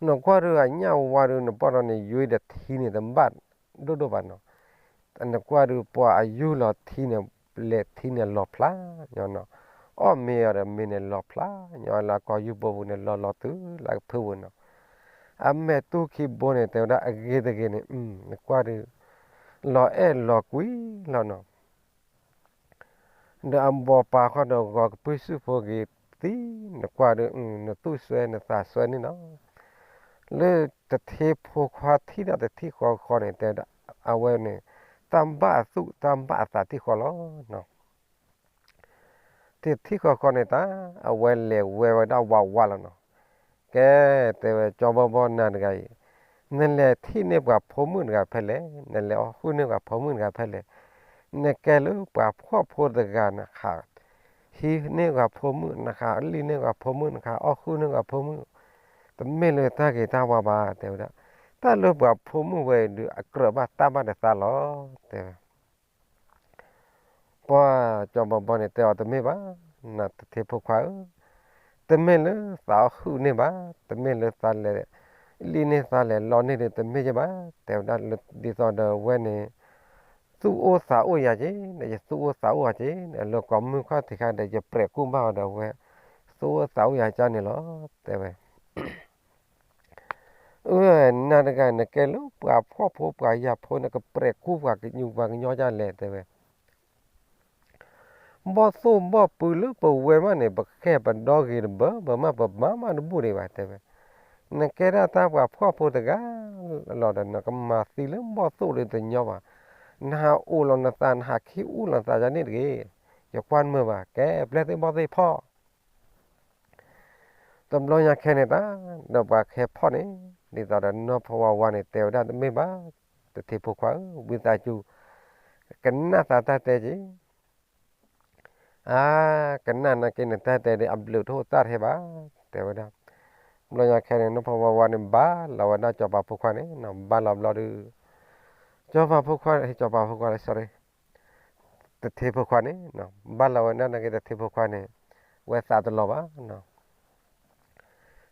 နကွၢ်ဒုးအညၣ်ဝါဒုး နပီၢ်ဒီးန့ၣ် ယွံဒီးထံန့ၣ် တဘၣ်ဒိၣ်ဒိၣ်ဘၣ်နီၤ, နကွၢ်ဒုးပှၤအယူၢ်လီၤထံန့ၣ် လဲၤထံန့ၣ်လီၤဖျါညီနီၤ, အီၣ်မ့ၤအီၤဒီးမ့ၤန့ၣ်လီၤဖျါညီလၢအကီၢ်ယူၢ်ဘိပူၤန့ၣ် လီၤလီၤတုၤလၢကဖုပူၤနီၤ, အမဲာ်တူၢ်ခံဘိန့ၣ် တဲဝဲဒၣ်အဂ့ၤတဂ့ၤန့ၣ် နကွၢ်ဒုး လီၤအဲၣ်လီၤကွံလီၤနီၤ ဒီးအဘီပာ်ဃီဒီးဂီၤကပုၢ်စုၣ်ဖိဂ့ၤသံ, နကွၢ်ဒီး နသူၣ်စွဲ နသးစွဲန့ၣ်လီၤ. လၢတထ့ဖိခွါထံၣ်ဒီးတထံၣ်ဃီဃီန့ၣ် တဲဝဲဒၣ် အဝဲန့ၣ် တၢ်ဘၣ်အသူၣ်တၢ်ဘၣ်အသးထံၣ်ဃီလီၤ. တထံၣ်ဃီဃီန့ၣ်တၢ် အဝဲလဲၤဝဲဝဲဒၣ်ဝးဝးလီၤနီၤ. ကဲ, တဲဝဲ ကၠီဘီဘီနၤတဂၤအံၤ, နလဲၤထံၣ်န့ၢ်ပှၤဖိမုၣ်တဂၤဖဲလဲၣ်, နလဲၤအီၣ်ဃုာ်န့ၢ်ပှၤဖိမုၣ်တဂၤဖဲလဲၣ်, နကဲလၢပှၤဖှီၣ်ဖိတဂၤ နဃးဟံးန့ၢ်ပှၤဖိမုၣ်, နဃးလံၣ်န့ၢ်ပှၤဖိမုၣ်, နဃးအီၣ်ဃုာ်န့ၢ်ပှၤဖိမုၣ်, တမ့ၢ်လၢတၢ်ဂ့ၤတၢ်ဝါဘၣ် တဲဝဲဒၣ်, တၢ်လၢပှၤဖိမုၣ်ဝဲအံၤဒုး အကြၢးဘၣ်တၢ်ဘၣ်တသးလီၤ တဲဝဲ ပှၤကၠီဘီဘီန့ၣ် တဲအီၤတမ့ၢ်ဘၣ်, နတထ့ဖိခွါဧၢ, တမ့ၢ်လၢသးအီၣ်ဃုာ်န့ၢ်ဘၣ်, တမ့ၢ်လၢသးလဲၤလံၣ်န့ၢ်သးလဲၤလီန့ၢ်ဒီးတမ့ၢ်ယဲဘၣ်, တဲဝဲဒၣ်လၢ ဒ်သိးဒီးအဝဲန့ၣ် သူၣ်အိၣ်သးအိၣ်ယၤက့ၤ, ဒီးယသူၣ်အိၣ်သးအိၣ်ယၤက့ၤ, လၢကိးမုၢ်ခီၣ်ထံးခါဒီး ယပြဲးကူၣ်ဘၣ်အီၤဒီးအဝဲ သူၣ်အိၣ်သးအိၣ်ယၤကန့ၣ်လီၤ, တဲဝဲ အၢ နၤတဂၤ နကဲလၢပှၤဖှီၣ်ဖိပှၤယာ်ဖိ နကပြဲးကူၣ်ပှၤကညီပှၤကညီဒ်လဲၣ် တဲဝဲ, ဘီၣ်သိၣ်ဘီၣ်ပုၤလၢပဝဲမးန့ၣ် ပဃဲပဒီဂ့ၤတဘၢဘၢမး ပမၤမးတဘူၣ်ဒံးဘၣ် တဲဝဲ, နကဲဒၣ်တၢ်ပှၤဖှီၣ်ဖိတဂၤလီၤဒီး နကမၤသံလၢဘီၣ်သိၣ်လၢတညီဘၣ်, နဟးအိၣ်လီၤနသး နဟးခံအိၣ်လီၤနသးယၤန့ၣ်တဂ့ၤ, ယကွၢ်နမုာ်ဘၣ် ကဲပျဲၢ်သ့ၣ်ဘီၣ်သ့ၣ်ဖီၣ် တဘျီညါခဲန့ၣ်တၢ် ဒီးပှၤကဟဲဖီၣ်န့ၣ် ဒ်သိးဒီးနီၢ်ဖီဝါဝါန့ၣ် တဲဝဲဒၣ်တမ့ၢ်ဘၣ်, တထ့ဖိခွါဧၢ, ဝံသးစူၤ ကနၣ်သးတၢ်တဲက့ၤ, အါ, ကနၣ်နာ်က့န့ၣ် တၢ်တဲဒ်အဘျုးတအိၣ်သၣ်တဟဲဘၣ်, တဲဝဲဒၣ်, တဘျီညါခဲန့ၣ် နီၢ်ဖီဝါဝါန့ၣ် ဘါလီၤဝဲဒၣ်စီၤပၤဖိခွါန့ၣ်, ဘါလီၤဘျီဒုး စီၤပၤဖိခွါ, စီၤပၤဖိခွါလၢ sorry, တထ့ဖိခွါန့ၣ်, ဘၣ်လီၤဝဲဒၣ်နာ်က့တထ့ဖိခွါန့ၣ်, ဝဲသးတလီၤဘၣ်နီၤ,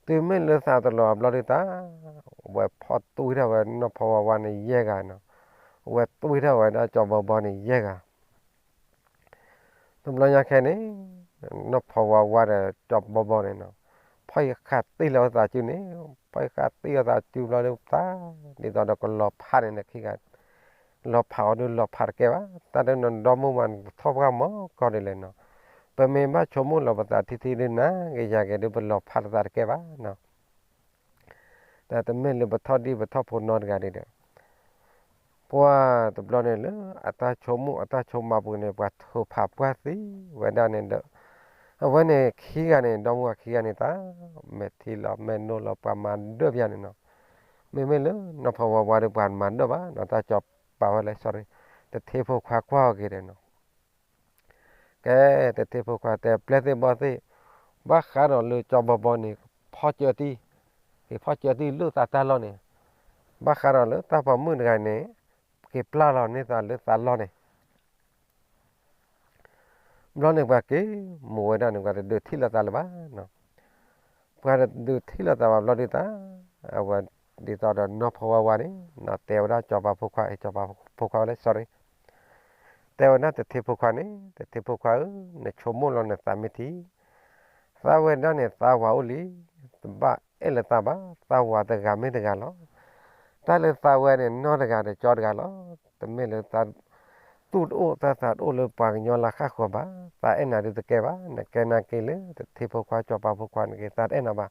တုၤမ့ၢ်လၢသးတလီၤအဘျီဒုးတၢ်, ဝဲဖီၣ်တွံၢ်ထီၣ်ဝဲနီၢ်ဖီဝါဝါန့ၣ်ယဲၢ်ဂၤနီၤ, ဝဲတွံၢ်ထီၣ်ဝဲဒၣ်စီၤဘီဘီန့ၣ်ယဲၢ်ဂၤ တဘျီညါခဲန့ၣ်, နီၢ်ဖီဝါဝါဒီးစီၤဘီဘီန့ၣ်နီၤ, ဖီၣ်ဃာ်တံၢ်လီၤဝဲသးစုန့ၣ်, ဖီၣ်ဃာ်တံၢ်လီၤသးစုဘျီဒုးတၢ်, ဒ်သိးဒီးကလီၤဖးန့ၣ် နခံဂၤ လီၤဖးအီၤဒုးလီၤဖးတကဲဘၣ်, တၢ်ဒုးနဒီမုၢ်မး နထီၣ်ပှၢ်မီၤကီၢ်ဒ်လဲၣ်နီၤ, ပမ့ၢ်ဘၣ်ဆိကမိၣ်လီၤပသးထံထံဒုး နၤဂ့ၤယၤဂ့ၤဒုး ပလီၤဖးလီၤသးတကဲဘၣ်နီၤ တၢ်တမ့ၢ်လၢပထီၣ်ဒံၣ်ပထီၣ်ဖိနီတဂၤဒံးဒီး, ပှၤတဘျီန့ၣ်လၢအတၢ်ဆိကမိၣ်အတၢ်ဆိကမးပူၤန့ၣ် ပှၤထုးဖးပှၢ်သံဝဲဒၣ်န့ၣ်ဒီး, အဝဲန့ၣ်ခံဂၤန့ၣ် ဒီမါဝၤခံဂၤန့ၣ်တၢ်, မဲာ်ထံလီၤမဲာ်နိလီၤ ပှၤမၤဒၢၣ်ပယါန့ၣ်နီၤ, မ့မ့ၢ်လၢနီၢ်ဖီဝါဝါဒီးပှၤမၤဒၢၣ်ဘၣ်နီၤ, တၢ်ကၠီၤပၤဝဲလဲၣ် sorry, တထ့ဖိခွါကွၢ်အီၤက့ၤဒီးနီၤ ကဲ, တထ့ဖိခွါတဲ ပျဲၢ်သ့ၣ်ဘီၣ်သ့ၣ်, ဘၣ်ဃးဒီးလၢကၠီၤဘီဘီန့ၣ်, ဖီၣ်ကၢတံၢ်, က့ၤဖီၣ်ကၢတံၢ်လၢသးတၢ်လီၢ်န့ၣ်, ဘၣ်ဃးဒီးလၢတၢ်ပိာ်မုၣ်တဂၤန့ၣ်, က့ၤပျၢ်လီၤန့ၢ်သးလၢသးလီၢ်န့ၣ် ဘျီန့ၣ်ပှၤက့ၤမိၢ်ဝဲဒၣ်န့ၣ် ပှၤတဒုးထံၣ်လိာ်သးလၢၤဘၣ်နီၤ. ပှၤတဒုးထံၣ်လိာ်သးဘၣ်ဘျီဒုးတၢ် အဝဲဒ်သိးဒီးနီၢ်ဖီဝါဝါန့ၣ် တဲဝဲဒၣ်စီၤပၤဖိခွါ စီၤပၤဖိခွါလၢ sorry တဲဝဲဒၣ်တထ့ဖိခွါန့ၣ် တထ့ဖိခွါဧၢ, နဆိကမိၣ်လီၤနသးမ့ၢ်ထံ သးဝဲဒၣ်န့ၣ် သးဝၤအိၣ်လံ, တဘၣ်အဲၣ်လၢၤသးဘၣ်, သးဝၤတဂၤမ့ၢ်တဂၤလီၤ. တၢ်လၢသးဝဲန့ၣ် နီၢ်တဂၤဒီးကၠီတဂၤလီၤ. တမ့ၢ်လၢသး သူၣ်တအိၣ်သးသးတအိၣ်လၢပှၤကညီလၢဃၣ်ဃၢၤဘၣ်, သးအဲၣ်နၤဒုးတကဲဘၣ်, နကဲနၤက့ၤလၢတထ့ဖိခွါစီၤပၤဖိခွါန့ၣ်က့ၤ သးတအဲၣ်နၤဘၣ်.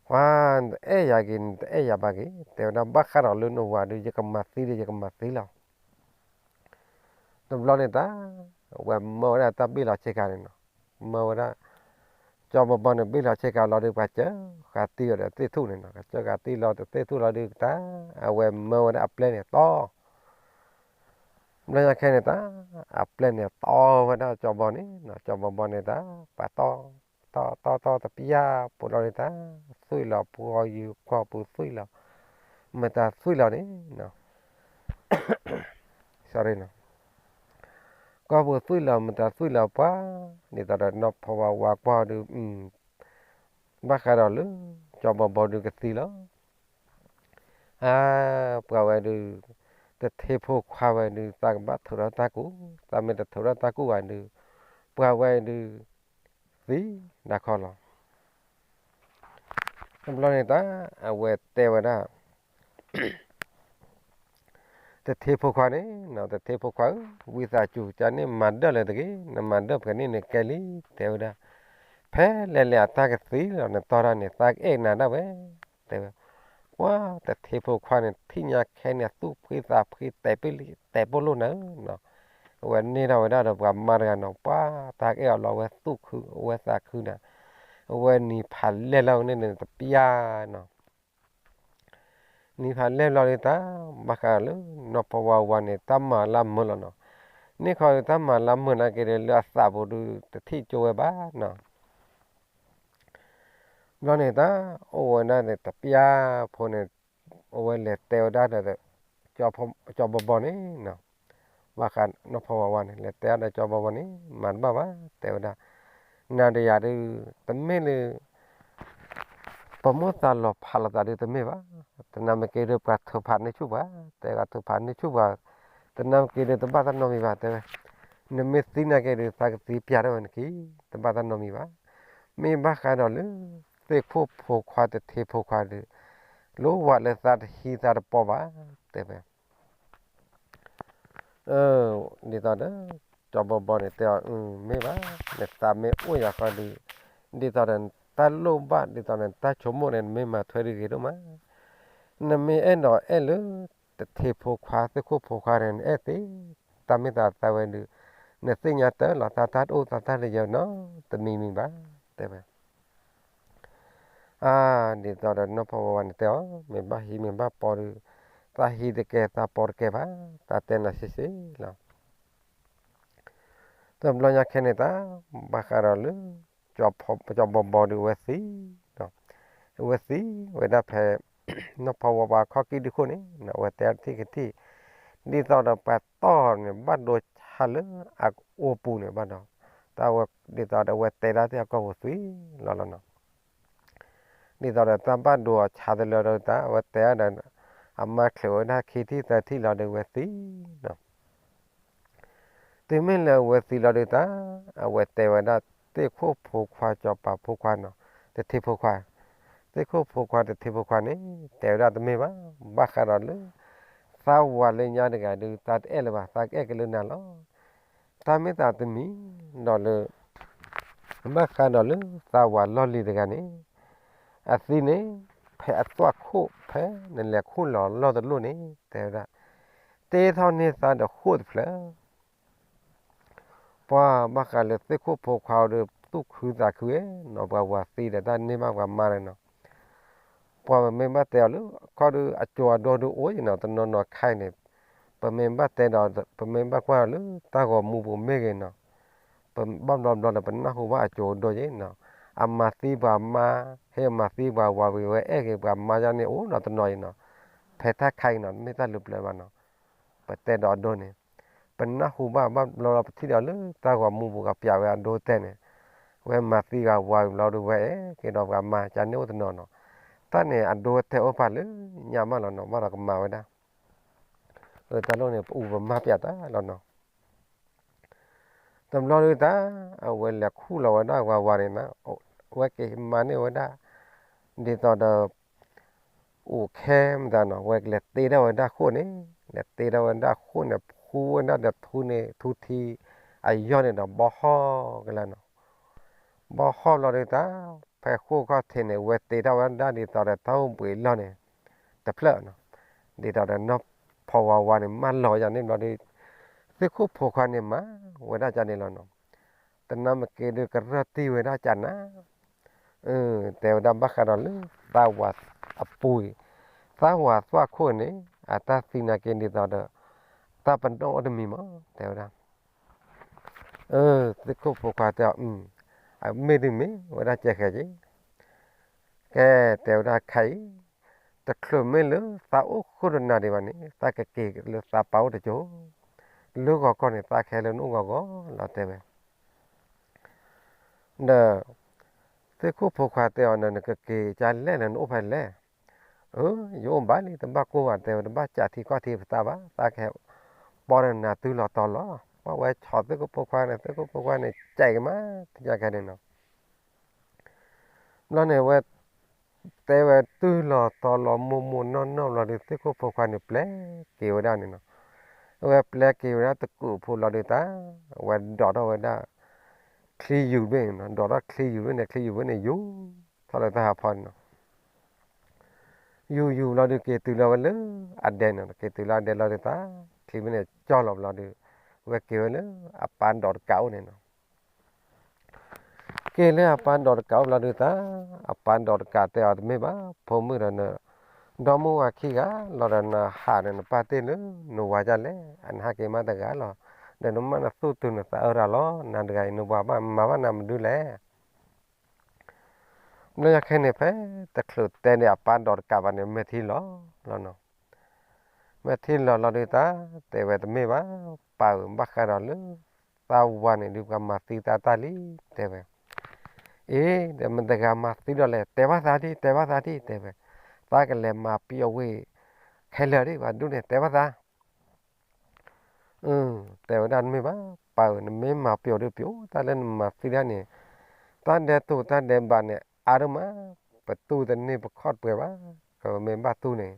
ပှၤတအဲၣ်ယၤက့ၤ နတအဲၣ်ယၤဘၣ်က့ၤ, တဲဝဲဒၣ်ဘၣ်ဃးဒီးလၢနဝၤဒုး ယကမၤသံဒီး ယကမၤသံလီၤ. တဘျီန့ၣ်တၢ် အဝဲမၢဝဲဒၣ်တၢ်ဘ့ၣ်လီၤဆ့ကၤန့ၣ်နီၤ, မၢဝဲဒၣ် ကၠီဘီဘီန့ၣ် ဘ့ၣ်လီၤဆ့ကၤလီၤဒုး ပှၤစၢဃာ်သံအီၤဒီးသ့ၣ်ထူၣ်န့ၣ်နီၤ, ကစၢဃာ်သံလီၤဒီးသ့ၣ်ထူၣ်လီၤဒုးတၢ် အဝဲမၢဝဲဒၣ်အပျဲၢ်န့ၣ်တီ ဘျီညါခဲန့ၣ်တၢ် အပျဲၢ်န့ၣ်တီဝဲဒၣ်ကၠီဘီန့ၣ်နီၤ, ကၠီဘီဘီန့ၣ်တၢ် ပှၤတီ တီတီတီတပျၢ် ပှၤလီၤန့ၣ်တၢ် သွံၣ်လီၤ ပှၤယူၤကီၢ်ပူၤသွံၣ်လီၤ, မတၤသွံၣ်လီၤန့ၣ်နီၤ sorry နီၤ, ကီၢ်ပူၤသွံၣ်လီၤ မတၤသွံၣ်လီၤပှၤ, ဒ်သိးဒီးနီၢ်ဖီဝါဝါကွၢ်ဒုး ဘၣ်ဃးဒီးလၢ ကၠီဘီဘီဒုးကသံလီၤ. အါ ပှၤဝဲဒုး တထ့ဖိခွါဝဲဒုး သးကဘၣ်ထုးထီၣ်တၢ်ကူၣ်, သးမ့ၢ်တထုးထီၣ်တၢ်ကူၣ်ဘၣ်ဒုး ပှၤဝဲဒုး သံဒၣ်ခီလီၤ. တဘျီန့ၣ်တၢ် အဝဲတဲဝဲဒၣ် တထ့ဖိခွါန့ၣ်နီၤ, တထ့ဖိခွါဧၢ, ဝံသးစူၤ ကန့ၣ်မၤဒၢၣ်လၢၤတဂ့ၤ, နမၤဒၢၣ်ပှဲၤန့ၣ်န့ၣ်ကဲလံ, တဲဝဲဒၣ် ဖဲလဲၣ်လဲၣ်အတၢ်ကသံလီၤ နတီတၢ်န့ၣ် သးကအဲၣ်နၤဒၣ်ဝဲ, တဲဝဲ, ပှၤတထ့ဖိခွါန့ၣ် ထံၣ်ညါခဲန့ၣ် သူၣ်ဖှံသးဖှံ တဲပ့ၣ်လံ တဲပ့ၣ်လိၣ်နၤဧၢနီၤ, အဝဲန့ၢ်ထီၣ်ဝဲဒၣ်ဒီးပှၤမါတဂၤနီၤ, ပှၤတၢ်ကအဲၣ်အီၤလီၤ အဝဲသူၣ်ခု အဝဲသးခုနၤ, အဝဲနံၤဖးလဲၢ်လီၤန့ၣ်န့ၣ် တပျၢ်နီၤ နံၤဖးလဲၢ်ဘျီဒုးတၢ် ဘၣ်ဃးလၢ နီၢ်ဖီဝါဝါန့ၣ် တၢ်မၤလၢမုာ်လီၤနီၤ, န့ၣ်ခီဒုးတၢ်မၤလၢမုာ်နာ်က့ၤဒီး လၢအသးပူၤဒုး တထံၣ်ကၠိဝဲဘၣ်နီၤ, ဘျီန့ၣ်တၢ် အိၣ်ဝဲဒၣ်န့ၣ် တပျၢ်ဖိန့ၣ် အဝဲလဲၤတဲဝဲဒၣ်ဒီး ကၠီဘီဘီန့ၣ်နီၤ, ဘၣ်ဃးနီၢ်ဖီဝါဝါန့ၣ် လဲၤတဲဝဲဒၣ်ဒီးကၠီဘီဘီန့ၣ် မၤတဘၣ်ဘၣ် တဲဝဲဒၣ်, နၤဒီးယၤဒုး တမ့ၢ်လၢ ပမိၢ်သးလီၤဖးလိာ်သးဒုးတမ့ၢ်ဘၣ်, တနၤမ့ၢ်က့ၤဒုး ပှၤထုးဖးန့ၢ်ဆူၣ်ပှၤ, တဲဝဲထုးဖးန့ၢ်ဆူၣ်ပှၤ, တနၤမ့ၢ်က့ၤဒုး တဘၣ်တၢ်နီတမံၤဘၣ် တဲဝဲ, နမ့ၢ်သံနာ်က့ၤဒုး သးကသံပျၢ်ထီၣ်ဝဲနခံ, တဘၣ်တၢ်နီတမံၤဘၣ်, မ့ၢ်ဘၣ်ဃးဒီးလၢ သ့ၣ်ခိၣ်ဖိခွါတထ့ဖိခွါဒုး လိၣ်ဝဲလၢသးတဟံးသးတပီၢ်ဘၣ်, တဲဝဲ ဒ်သိးဒီး ကၠီဘီဘီန့ၣ်တဲအီၤ မ့ၢ်ဘၣ်, နသးမ့ၢ်အိၣ်ယၤဃီဒုး, ဒ်သိးဒီးတၢ်လိၣ်ဘၣ် ဒ်သိးဒီးတၢ်ဆိကမိၣ်န့ၣ် နမ့ၢ်မၤထွဲဒုးဂ့ၤဒိၣ်မး, နမ့ၢ်အဲၣ်ဒိးအဲၣ်လၢ တထ့ဖိခွါ သ့ၣ်ခိၣ်ဖိခွါန့ၣ် နအဲၣ်သ့, တၢ်မ့ၢ်သးသးဝဲဒုး, နသ့ၣ်ညါတၢ်လီၤ သးတၢ်တအိၣ်သးတၢ်တယၢၤနီတမံၤမံၤဘၣ်, တဲဝဲ အါ ဒ်သိးဒီးနီၢ်ဖီဝါဝါန့ၣ်တဲအီၤ မ့ၢ်ဘၣ်ဟံးမ့ၢ်ဘၣ်ပီဒုး, သးဟံးတကဲ သးပီတကဲဘၣ်, သးတဲနၤစ့ၢ်စ့ၢ်လီၤ. တဘျီညါခဲန့ၣ်တၢ် ဘၣ်ဃးဒီးလၢ ကၠီဘီဘီဒုးအဝဲသံ, အဝဲသံဝဲဒၣ်ဖဲ နီၢ်ဖီဝါဝါခီၣ်ကံၢ်ဒုခိၣ်န့ၣ် အဝဲတဲတထံၣ်ကထံၣ်, ဒ်သိးဒီးပှၤတီၢ်န့ၣ် ဘၣ်ဒိဆါလၢအအိၣ်ပူၤန့ၣ်ဘၣ်ဒီး, တၢ်ဝဲဒ်သိးဒီးအဝဲတဲဒၣ်သ့ၣ်အကီၢ်ပူၤသွံၣ်လီၤလီၤ ဒ်သိးဒီးတၢ်ဘၣ်ဒိအဆါတလၢဒီးတၢ် အဝဲတဲဒီး အမါချုးဝဲဒၣ်ခံထံၣ်သၢထံၣ်လီၤဒီးအဝဲသံနီၤ. တုၤမ့ၢ်လၢအဝဲသံလီၤဒီးတၢ် အဝဲတဲဝဲဒၣ်သ့ၣ်ခိၣ်ဖိခွါစီၤပၤဖိခွါနီၤ, တထံဖိခွါ, သ့ၣ်ခိၣ်ဖိခွါတထံဖိခွါန့ၣ် တဲဝဲဒၣ်တမ့ၢ်ဘၣ်, ဘၣ်ဃးဒီးလၢ သးဝၤလၢညါတဂၤဒုး သးတအဲၣ်လၢၤဘၣ်, သးကအဲၣ်က့ၤလၢနၤလီၤ. တၢ်မ့ၢ်သးတမံၤဒီးလၢ ဘၣ်ဃးဒီးလၢသးဝၤလီၢ်လံၤတဂၤန့ၣ် အသံန့ၣ် ဖဲအသွၣ်ခိၣ် ဖဲနလဲၤခိၣ်လီၤလီၢ်တလိၣ်န့ၣ် တဲဝဲဒၣ် တ့ထီၣ်န့ၢ်သးဒီးဃိၣ်တဖျၢၣ် ပှၤဘၣ်ဃးလၢသ့ၣ်ခိၣ်ဖိခွါဒီး သူၣ်ခုသးခုနီၤ, ပှၤဝၤသံဒီးတၢ်န့ၢ်ဘၣ်ပှၤမါဒီးနီၤ, ပှၤပမ့ၢ်ဘၣ်တဲအီၤလၢ ခီဒီးအစိၤအဒိဒုးအိၣ်ယဲနီၤ, တနီၤနီၤခါအံၤန့ၣ် ပမ့ၢ်ဘၣ်တဲဒီး ပမ့ၢ်ဘၣ်ကွၢ်အီၤလၢတၢ်ဂီၤမူပူၤမ့ၢ်ဂ့ၤနီၤ, ပဘၣ်ဘျီဘျီဒီး ပနၢ်ဟူဘၣ်အစိၤအဒိယဲနီၤ, အမၤသံပှၤမါ ဟ့ၣ်အမၤသံပှၤဝၤဝံၤဝဲအဲၣ်က့ၤပှၤမါယါန့ၣ်အိၣ်နီၤတနီၤအံၤနီၤ, ဖဲတၢ်ခါအံၤနီၤ မ့ၢ်တၢ်လူၤပျၢၤဘၣ်နီၤ, ပတဲဒီးအဒိန့ၣ် ပနၢ်ဟူဘၣ်ဘၣ်ဘျီလီၤ ပထံၣ်ဒီးလၢတၢ်ဂီၤမူပူၤ ကပျးဝဲအဒိတဲာ်န့ၣ်, ဝဲမၤသံဂၤဝါဝံၤဘျီဒီး ဝဲအဲၣ်က့ၤဒီးပှၤမၤကန့ၢ်အိၣ်တနီၤနီၤ, တၢ်န့ၣ် အဒိတဲာ်အိၣ်ပာ်လၢညါမးလီၤနီၤ, ဘၣ်ဒီးကမၤဝဲဒၣ်, တၢ်လိၣ်န့ၣ် ပအူပမၤပျးတၢ်လီၤနီၤ. တဘျီဒုးတၢ် အဝဲလဲၤခူၣ်လီၤဝဲဒၣ်ဝါဝါန့ၣ်နီၤ, ဝဲက့ၤမၤန့ၢ်ဝဲဒၣ် ဒ်သိးဒီး အိၣ်ခဲမတၤနီၤ, ဝဲကလဲၤတ့ထီၣ်ဝဲဒၣ်ဃိၣ်န့ၣ်, လဲၤတ့ထီၣ်ဝဲဒၣ်ဃိၣ်န့ၣ် ဖှူဝဲဒၣ်ဒီးထူန့ၣ် ထူထံအယီၢ်န့ၣ်ဒီး ဘီဟီၣ်ကလၢနီၤ. ဘီဟီၣ်ဘျီဒုးတၢ် ဖဲဃိၣ်ခီၣ်ထံးန့ၣ် ဝဲတ့ထီၣ်ဝဲဒၣ်ဒ်သိးဒီးတၢ်အိၣ်ဘှံးလီၢ်န့ၣ် တဖျၢၣ်နီၤ, ဒ်သိးဒီးနီၢ်ဖီဝါဝါန့ၣ် မၢလီၤယၤန့ၣ်ဘျီဒုး သ့ၣ်ခိၣ်ဖိခွါန့ၣ်မၤဝဲဒၣ်ကန့ၣ်လီၤနီၤ. တနၢ်မ့ၢ်က့ၤဒုး ကရၢၢ်တံၢ်ဝဲဒၣ်ကနၤ, တဲဝဲဒၣ်ဘၣ်ဃးဒီးလၢသးဝးအပူၤအံၤ, သးဝးသွၣ်ခိၣ်န့ၣ် အတၢ်သံနာ်က့ဒ်သိးဒီး တၢ်ပနီၣ်အိၣ်တမံၤမး တဲဝဲဒၣ်. သ့ၣ်ခိၣ်ဖိခွါတဲအီၤ, အမ့ၢ်ဒုးမ့ၢ်ဝဲဒၣ်ကဲဃဲက့ၤ, ကဲ တဲဝဲဒၣ်ခါအံၤ, တချုးမ့ၢ်လၢသးအိၣ်ဃိတနၤဒံးဘၣ်န့ၣ် သးကက့ၤလၢသးပၢ်အိၣ်တကၠိ, လၢဂီၤကီၢ်န့ၣ် သးကဟဲလၢနအိၣ်ဂီၤဂီၤလီၤ တဲဝဲ. ဒီး သ့ၣ်ခိၣ်ဖိခွါတဲအီၤန့ၣ် နကက့ၤကလဲၣ်လၢနအိၣ်ဖဲလဲၣ်. ယအိၣ်ဘၣ်လံ တဘၣ်ကိၢ်ဘၣ် တဲဝဲ, တဘၣ်ကးထံကီၢ်ထံပသးဘၣ်, သးကဟဲပီၢ်နၤတုၤလီၤတီၤလီၤ. ပှၤဝဲဆီၣ်သ့ၣ်ခိၣ်ဖိခွါန့ၣ် သ့ၣ်ခိၣ်ဖိခွါန့ၣ် ကဲက့ၤမး တယါခဲန့ၣ်နီၤ. ဘျီန့ၣ် ဝဲ တဲဝဲတုၤလီၤတီၤလီၤမိၢ်မိၢ်နီၢ်နီၢ်ဘျီဒုး သ့ၣ်ခိၣ်ဖိခွါန့ၣ် ပျဲက့ၤဝဲဒၣ်န့ၣ်နီၤ. အဝဲပျဲက့ၤဝဲဒၣ်တကူာ်ဖိလီၤဒုးတၢ် အဝဲဒိးထီၣ်ဝဲဒၣ် ချံယူၤတဘ့ၣ်န့ၣ်နီၤ, ဒိးထီၣ်ချံယူၤတဘ့ၣ်န့ၣ် ချံယူၤဘ့ၣ်န့ၣ် ယူၤထီၣ်လၢတၢ်ဟးဖီန့ၣ်နီၤ. ယူၤယူၤဘျီဒုး က့ၤတုၤလီၤဝဲလၢအဒဲန့ၣ်, က့ၤတုၤလၢအဒဲလီၤဒုးတၢ် ချံဘ့ၣ်န့ၣ်ကၠီလီၤဘျီဒုး ဝဲက့ၤဝဲလၢအပၢ်ဒိးတကးအိၣ်န့ၣ်နီၤ. က့ၤလၢအပၢ်ဒိးတကးအိၣ်ဘျီဒုးတၢ် အပၢ်ဒိးတကးတဲအီၤ တမ့ၢ်ဘၣ် ဖိမုၣ်ဒီးန ဒီမါဝၤခံဂၤလီၤဒီးနဟးဒီးနပၢ်တ့ၢ်လၢနဝၤဒ်လဲၣ်, အနဟးက့ၤမးတဂၤလီၤ, ဒီးနမ့ၢ်နသူၣ်တုၤနသးအၢတၢ်လီၤ, နၤတဂၤအံၤ နဝၤဘၣ်မၤဘၣ်နၤမနုၤလဲၣ်. ဘျီညါခဲန့ၣ် ဖဲတချုးတဲန့ၣ် အပၢ်ဒိးတကးဘၣ်န့ၣ် မဲာ်ထံလီၤလီၤနီၤ. မဲာ်ထံလီၤလီၤဒုးတၢ် တဲဝဲ တမ့ၢ်ဘၣ် ပၢ်ဧၢ, ဘၣ်ဃးဒီးလၢ သးဝၤန့ၣ်ဒုး ပှၤမၤသံသးတၢ်လံ တဲဝဲ. အ့ ဒီးမတၤတဂၤမၤသံဒီးလဲၣ်, တဲဘၣ်သးဒံး တဲဘၣ်သးဒံး တဲဝဲ, သးကလဲၤမၤပျီဝ့ၢ်ခဲလၢာ်ဒံး ပှၤဒူၣ်န့ၣ် တဲဘၣ်သး တဲဝဲဒၣ် တမ့ၢ်ဘၣ် ပၢ်ဧၢ, နမ့ၢ်မၤပျီဒုး ပျီတၢ်လၢနမၤသံဒၣ်န့ၣ်, တၢ်ဒဲးတိာ်တၢ်ဒဲးဘးန့ၣ် အါဒိၣ်မး, ပတူၢ်တန့ၢ်ပခီၣ်တပှဲၤဘၣ်, ပမ့ၢ်ဘၣ်တူၢ်န့ၣ်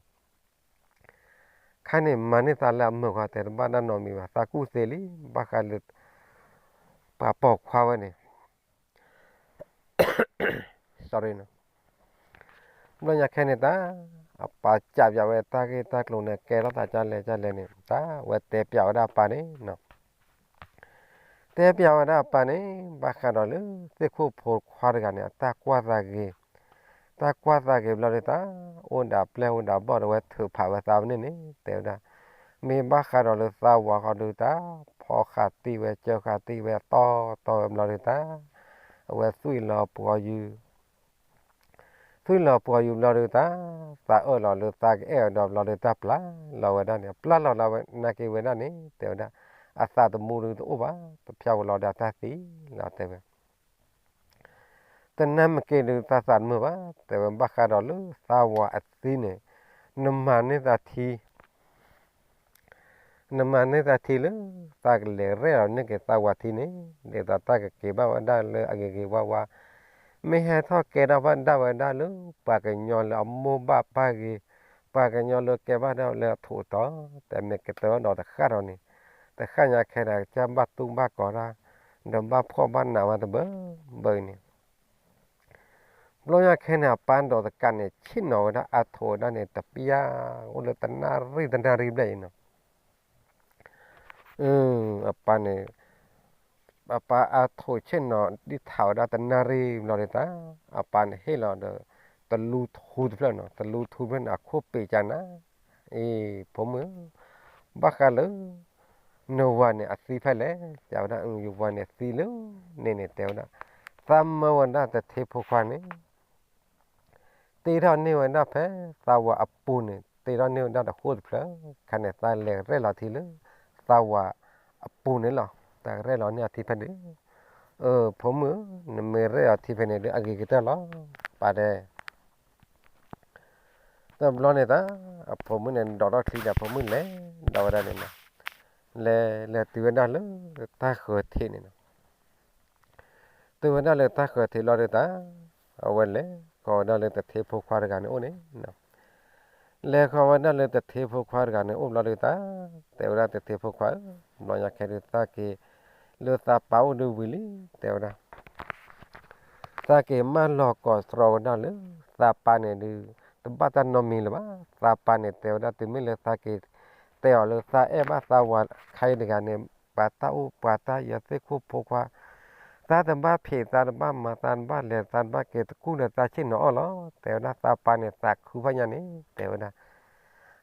ခါန့ၣ် မၤန့ၢ်သးလၢအမုာ်ဃီ တဲတဘၣ်တၢ်နီတမံၤဘၣ်, သးကူၣ်သ့လံ, ဘၣ်ဃးလၢ ပှၤပိာ်ခွါဝဲန့ၣ် sorry ဘျီညါခဲန့ၣ်တၢ် အပၢ်စံးပၠးဝဲတၢ်ဂ့ၢ်တၢ်ကျိၤန့ၣ် ကဲထီၣ်သးဒ်လဲၣ်ဒ်လဲၣ်န့ၣ် တၢ်ဝဲတဲပၠးဝဲဒၣ်အပၢ်န့ၣ်နီၤ. တဲပၠးဝဲဒၣ်အပၢ်န့ၣ် ဘၣ်ဃးဒီးလၢ သ့ၣ်ခိၣ်ဖိခွါတဂၤန့ၣ် အတၢ်ကွၢ်သးဂ့ၤ, တၢ်ကွၢ်သးဂ့ၤဘျီဒုးတၢ် အိၣ်ဒၣ်ပျဲၢ်အိၣ်ဒၣ်ဘီၣ်ဒီး ဝဲထုးဖးဝဲသးဝဲန့ၣ်န့ၣ် တဲဝဲဒၣ်, မ့ၢ်ဘၣ်ဃးဒီးလၢသးဝၤဃီဒုးတၢ် ဖီဃာ်တံၢ်ဝဲ ကၢဃာ်တံၢ်ဝဲ တီတီဝဲဘျီဒုးတၢ် အဝဲသွံၣ်လီၤပှီၤယုၢ် သွံၣ်လီၤပှီၤယုၢ်ဘျီဒုးတၢ် သးအၢၣ်လီၤလၢသးကအဲၣ်အီၤဒီးဘျီဒုးတၢ်ပျၢ်လီၤဝဲဒၣ်န့ၣ် ပျၢ်လီၤလၢဝဲနာ်က့ဝဲဒၣ်န့ၣ် တဲဝဲဒၣ်, အသးသမူဒုးတအိၣ်ဘၣ်, တဖျါဝဲလီၤဒီးတၢ်သံလီၤ တဲဝဲ. တနၢ်မ့ၢ်က့ၤဒုးသးသးတမုာ်ဘၣ်, တဲဝဲဘၣ်ဃးဒီးလၢသးဝၤအသံန့ၣ် နမၤန့ၢ်သးထံ နမၤန့ၢ်သးထံလၢ သးကလဲၤရဲၣ်လီၤန့ၢ်က့ၤသးဝၤထံန့ၣ် ဒ်သိးတၢ်ကက့ၤဘၣ်ဝဲဒၣ်လၢအဂ့ၤဂ့ၤဝါဝါ, မ့ၢ်ဟဲထီၣ်ကဲထီၣ်ဘၣ်ဒၣ်ဝဲဒၣ်လၢ ပှၤကညီလၢအမိၢ်ဘၣ်ပၢ်ဂ့ၤ, ပှၤကညီလၢကဲဘၣ်ဒၣ်လၢအထူးအတီၤ, တမ့ၢ်ကတၢၢ်ဒီးတဃၣ်ထီၣ်န့ၣ်, တဃၣ်ညါခဲဒၣ်ကစၢ်ဘၣ်တူၢ်ဘၣ်ကီၤတၢ်, ဒီးဘၣ်ဖှီၣ်ဘၣ်နးဝဲတဘၢဘၢအံၤန့ၣ် ဘျီညါခဲန့ၣ် အပၢ်ဒိးတကးန့ၣ် ဆ့ၣ်နီၤဝဲဒၣ်အါထိးဝဲဒၣ်န့ၣ် တပျၢ်အိၣ်လၢတနၣ်ရံၣ်တနၣ်ရံၣ်ဘျဲၣ်အံၤနီၤ. အပၢ်န့ၣ် အပၢ်အါထိးဆ့ၣ်နီၤဒံးထးဝဲဒၣ်တနၣ်ရံၣ်ဘျီဒုးတၢ် အပၢ်န့ၣ်ဟ့ၣ်လီၤဒီး တလူထူတဖျၢၣ်နီၤ, တလူထူဖျၢၣ်န့ၣ် အခိၣ်ပ့ၤကနၤ, အ့ ဖိမုၣ် ဘၣ်ဃးလၢ နဝၤန့ၣ်အသံဖဲလဲၣ်, တဲဝဲဒၣ် ယဝၤန့ၣ်သံလၢန့ၣ်န့ၣ် တဲဝဲဒၣ်, သးမၢဝဲဒၣ်တထံဖိခွါန့ၣ် တ့ထီၣ်န့ၢ်ဝဲဒၣ်ဖဲသးဝၤအပူၤန့ၣ် တ့ထီၣ်န့ၢ်ဝဲဒၣ်တဃိၣ်တဖျၢၣ်, ခါန့ၣ် သးလဲၤရဲၣ်လီၤထံလၢ သးဝၤ အပူၤန့ၣ်လီၤ. တၢ်ကရဲၣ်လီၤန့ၢ်အီၤထံဖဲန့ၣ်, အၢ ဖိမုၣ်ဧၢ, နမ့ၢ်ရဲၣ်အီၤထံဖဲန့ၣ်ဒီး အဂ့ၤကတၢၢ်လီၤ ပၢ်တဲ. တဘျီန့ၣ်သး အဖိမုၣ်န့ၣ် ဒိးထီၣ်ချံဒီး အဖိမုၣ်လဲၤဒီးဝဲဒၣ်န့ၣ်နီၤ, လဲၤလဲၤတုၤဝဲဒၣ်လၢတၢ်ဃၢၤထံးန့ၣ်နီၤ. တုၤဝဲဒၣ်လၢတၢ်ဃၢၤထံးလီၤဒုးသး, အဝဲလဲၤဃီၤဝဲဒၣ်လၢတထ့ဖိခွါတဂၤန့ၣ်အိၣ်န့ၣ်နီၤ. လဲၤဃီၤဝဲဒၣ်လၢတထ့ဖိခွါတဂၤန့ၣ်အိၣ်ဘျီဒုးသး, တဲဝဲဒၣ်တထ့ဖိခွါဧၢ, ဘျီညါခဲဒုးသးက့ၤလၢသးပၢ်အိၣ်ဒုးဝံၤလံ, တဲဝဲဒၣ် သးက့ၤမၢလီၤကိးတြီၤဝဲဒၣ်လၢ သးပၢ်န့ၣ်ဒုး တဘၣ်တၢ်နီတမံၤလၢၤဘၣ်. သးပၢ်န့ၣ်တဲဝဲဒၣ် တုၤမ့ၢ်လၢသးက့ၤတဲအီၤလၢ သးအဲၣ်ဘၣ်သးဝၤခါအံၤတဂၤန့ၣ် ပှၤတၢ်အိၣ်ပှၤတၢ်ယၢၤသ့ၣ်ခိၣ်ဖိခွါ, သးတဘၣ်ဖံး သးတဘၣ်မၤ သးတဘၣ်လဲၤ သးတဘၣ်က့ၤတကူၣ်ဒီးသးဆ့ၣ်နီၤအီၣ်လီၤ. တဲဝဲဒၣ် သးပၢ်န့ၣ်သးခုဖးညါန့ၣ် တဲဝဲဒၣ်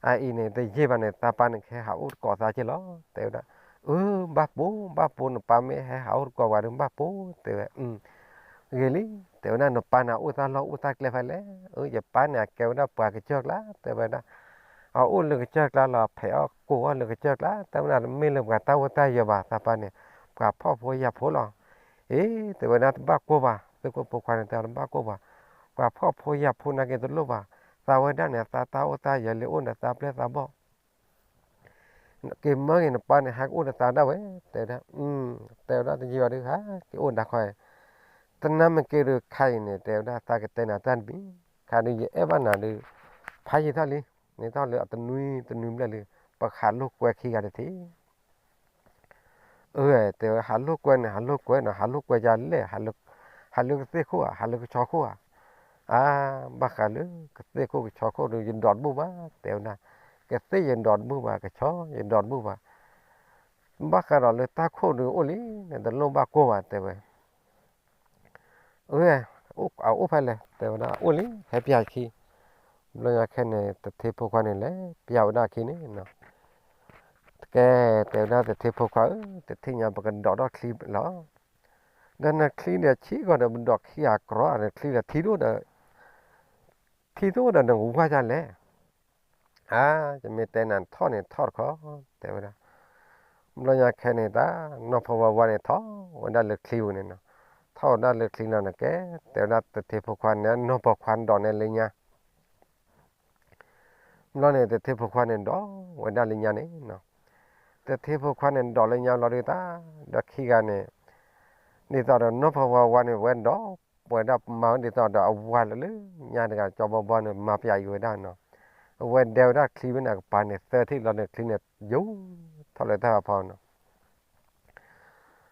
အအံၤန့ၣ် တယံာ်ဘၣ်န့ၣ် သးပၢ်န့ၣ်ကဟဲဟးအိၣ်တကိးသးက့လီၤ တဲဝဲဒၣ်. အၢ ဘၣ်ပိာ် ဘၣ်ပိာ် နပၢ်မ့ၢ်ဟဲဟးအိၣ်တကိးပှၤဒီး ဘၣ်ပိာ် တဲဝဲ. ဂ့ၤလံ တဲဝဲဒၣ် နပၢ်န့ၣ်အအိၣ်တၢ်လီၢ်အိၣ်တၢ်ကျဲဖဲလဲၣ်. အၢ ယပၢ်န့ၣ် အကဲဝဲဒၣ်ပှၤကစၢၢ်ကျါ တဲဝဲဒၣ်. အအိၣ်လၢကစၢၢ်ကျါလီၤ ဖဲးအီၣ်ကိၢ်အီၣ်လၢကစၢၢ်ကျါ တဲဝဲဒၣ် တမ့ၢ်လၢပှၤတၢ်အိၣ်တၢ်ယၢၤဘၣ် သးပၢ်န့ၣ် ပှၤဖှီၣ်ဖိယာ်ဖိလီၤ. အ့ တဲဝဲဒၣ် တဘၣ်ကိၢ်ဘၣ် သ့ၣ်ခိၣ်ဖိခွါန့ၣ်တဲ တဘၣ်ကိၢ်ဘၣ်, ပှၤဖှီၣ်ဖိယာ်ဖိနာ်က့တလိၣ်ဘၣ်, သးဝဲဒၣ်န့ၣ် သးတၢ်အိၣ်တၢ်ယၢၤလၢအိၣ်ဒီးသးပျဲၢ်သးဘီၣ် က့ၤမၢက့ၤနပၢ်န့ၣ် ဟဲကအိၣ်ဒီးသးဒၣ်ဝဲ တဲဝဲဒၣ်. တဲဝဲဒၣ်တယံာ်ဘၣ်ဒုး ဟဲက့ၤအိၣ်ဒၣ်ခီအံၤ, တနၢ်မ့ၢ်က့ၤဒုးခါအံၤန့ၣ် တဲဝဲဒၣ် သးကတဲနၤတၢ်တမံၤ, ခါဒုးယအဲၣ်ဘၣ်နၤဒုး ဖးယံာ်ထီၣ်လံ, န့ၣ်ထီၣ်လၢအတနွံတနွံဘျဲၣ်လံ, ပဟးလိာ်ကွဲခံဂၤတထံၣ် အၢ တဲဝဲ ဟးလိာ်ကွဲန့ၣ် ဟးလိာ်ကွဲနီၤ ဟးလိာ်ကွဲယၤလဲၣ်, ဟးလၢကသ့ၣ်ခိၣ်ဧါ ဟးလၢကဆီခိၣ်ဧါ. အါ ဘၣ်ဃးလၢကသ့ၣ်ခိၣ်ကဆီခိၣ်ဒုး ယဒိးတဘူၣ်ဘၣ် တဲဝဲဒၣ်, ကသ့ၣ်ယဒိးတဘူၣ်ဘၣ် ကဆီယဒိးတဘူၣ်ဘၣ်, ဘၣ်ဃးဒီးလၢတၢ်ခိၣ်ဒုးအိၣ်လံ နတလိၣ်ဘၣ်ကိၢ်ဘၣ် တဲဝဲ အၢ အအိၣ်ဖဲလဲၣ် တဲဝဲဒၣ် အိၣ်လံ ဟဲပၠးခံ, ဘျီညါခဲန့ၣ် တထ့ဖိခွါန့ၣ်လဲၤပၠးဝဲဒၣ်ခံန့ၣ်နီၤ, တကဲ တဲဝဲဒၣ်တထ့ဖိခွါဧၢ, တထံၣ်ညါပကဒိးထီၣ်ချံလီၤ, ဒီးနချံဒီးဆံးကီးဒီး ပဒိးခံဂၤကြီ နချံဒီးထံတအိၣ်ဒီး ထံတအိၣ်ဒီးနကဝါဒ်လဲၣ် အါ ယမ့ၢ်တဲနၤထီၣ်န့ၣ်ထီၣ်တခီ တဲဝဲဒၣ်, ဘျီညါခဲန့ၣ်တၢ် နီၢ်ဖီဝါဝါန့ၣ်ထီၣ်ဝဲဒၣ်လၢချံပူၤန့ၣ်နီၤ, ထီၣ်ဝဲဒၣ်လၢချံလီၤန့ၣ်ကဲ, တဲဝဲဒၣ်တထ့ဖိခွါန့ၣ် နီၢ်ဖီခွါဒိးန့ၢ်လၢညါ ဘျီန့ၣ် တထ့ဖိခွါန့ၣ်ဒိးဝဲဒၣ်လၢညါန့ၣ်နီၤ, တထ့ဖိခွါန့ၣ်ဒိးလၢညါလီၤဒုးတၢ်, ဒီးခံဂၤန့ၣ် ဒ်သိးဒီးနီၢ်ဖီဝါဝါန့ၣ် ဝဲဒိးပှဲၤဒၣ်မၤဝဲဒ်သိးဒီးအဝၤလၢညါတဂၤ ကၠီဘီဘီန့ၣ် မၤပၠးအံၤဝဲဒၣ်နီၤ, အဝဲဒဲဝဲဒၣ်ချံဝဲန့ၣ် အကပၤန့ၣ် သၢထံၣ်လီၤန့ၣ် ချံန့ၣ် ယူၤထီၣ်လၢတၢ်ဖးဖီနီၤ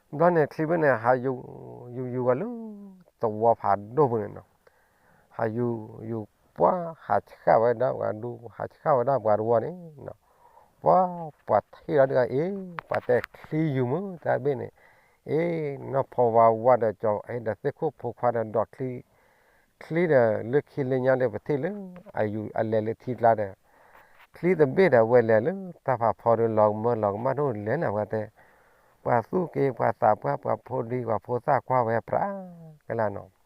ဘျီန့ၣ်ချံဖဲန့ၣ် ဟးယူၤ ယူၤယူၤဝဲလၢ သဝီဖးဒိၣ်ပူၤန့ၣ်နီၤ, ဟးယူၤ ယူၤပှၤ ဟးဆှၣ်ဝဲဒၣ်ပှၤဒူ ဟးဆှၣ်ဝဲဒၣ်ပှၤတဝီန့ၣ်နီၤ, ပှၤ ပှၤထံၣ်လီၤဒုးအ့ၣ် ပှၤတဲချံယူၤမုၢ်တၢ်တဘ့ၣ်န့ၣ်, အ့ၣ် နီၢ်ဖီဝါဝါဒီးကၠီ အ့ၣ်ဒီးသ့ၣ်ခိၣ်ဖိခွါဒီးဒိးချံ ချံဒီးလၢခံလၢညါလၢပထံၣ်လၢ အယူၤအလဲၤလၢထံကျါဒီး ချံတဘ့ၣ်ဒီးဝဲလဲၤလၢတၢ်ဖးဖီဒီး လီၤကမၢလီၤကမၣ်ဒိၣ်လဲၤနၤဝဲတဲ, ပှၤသူၣ်က့ ပှၤသးပှၢ် ပှၤဖိဒံ ပှၤဖိသၣ်ကွၢ်ဝဲပြးကလာ်နီၤ,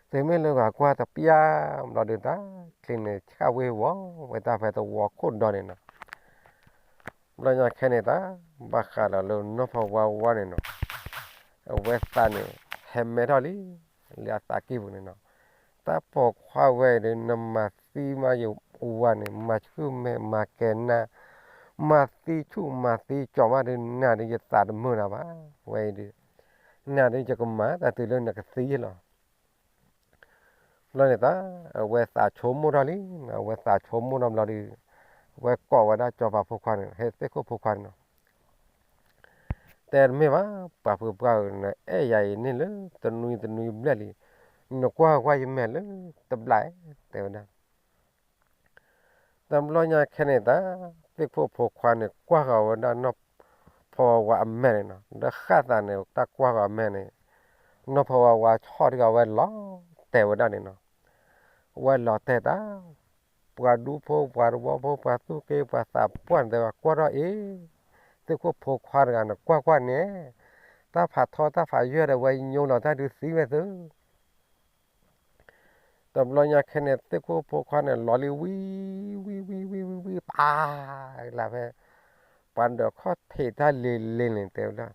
တုၤမ့ၢ်လၢပှၤကွၢ်တပျၢ်ဘျီဒုးတၢ် ချံန့ၣ်ဆှၣ်ဝ့ၤဝီၤဝဲတၢ်ဖဲသဝီခိၣ်ဒီန့ၣ်နီၤ ဘျီညါခဲန့ၣ်တၢ် ဘၣ်ဃးဒီးလၢနီၢ်ဖီဝါဝါန့ၣ်နီၤ, အဝဲသးန့ၣ် ဟဲမဲထီၣ်လံ လၢအသးကံၢ်ပူၤန့ၣ်နီၤ, တၢ်ပိာ်ခွါဝဲအံၤဒီး နမၤသံမးယဝၤန့ၣ် မၤဆူၣ်မဲာ်မၤကဲၤနၤ, မၤသံဆူၣ်မၤသံကၠီၤမးဒီး နၤဒီးယသးတမုာ်နၤဘၣ် ဝဲအံၤဒီး, နၤဒီးယကမၤတၢ်တုၤလၢနကသံလီၤ ဘျီန့ၣ်တၢ် အဝဲသးဆိကမိၣ်ထီၣ်လံ, အဝဲသးဆိကမိၣ်ထီၣ်ဘျီဒီး, အဝဲကိးဝဲဒၣ်ကၠီၤပၤဖိခွါန့ၣ် ဟဲသ့ၣ်ခိၣ်ဖိခွါန့ၣ်နီၤ, တဲတမ့ၢ်ဘၣ် ပှၤဖုပှၢ်ဧၢ, နအဲၣ်ယၤအံၤန့ၣ်လၢတနွံတနွံဘျဲၣ်လံ, နကွၢ်ကွၢ်ယမဲာ်လၢတဘျီ, တဲဝဲဒၣ် တဘျီညါခဲန့ၣ်တၢ် သ့ၣ်ခိၣ်ဖိခွါန့ၣ် ကွၢ်ဃီၤဝဲဒၣ်နီၢ်ဖီဝါဝါအမဲာ်န့ၣ်နီၤ, ဒီးဃၣ်သးန့ၣ် တၢ်ကွၢ်ဃီၤအမဲာ်န့ၣ်, နီၢ်ဖီဝါဝါဆီၣ်ထံဂီၤဝဲလီၤတဲာ်ဝဲဒၣ်န့ၣ်နီၤ, ဝဲလီၤတဲာ်တၢ်, ပှၤဒူဖိ ပှၤတဝီဖိ ပှၤသူၣ်က့ ပှၤသးပှၢ်န့ၣ်တဲဝဲ ကွၢ်ထီၣ်အ့ၣ်, သ့ၣ်ခိၣ်ဖိခွါတဂၤန့ၣ် ကွၢ်ကွၢ်န့ၣ်, တၢ်ဖးထီတၢ်ဖးယၢၢ်ဒီး ဝဲညိလီၤတၢ်ဒုးသံဝဲသု တဘျီညါခဲန့ၣ် သ့ၣ်ခိၣ်ဖိခွါန့ၣ် လီၤလံဝံၤ ဝံၤ ဝံၤ ဝံၤ ဝံၤ ဝံၤ ပၢ် လၢဖဲ ပ ပှၤဒၢးခီၣ်ထံးတၢ်လ့ၤလ့ၤန့ၣ်တဲဝဲဒၣ်,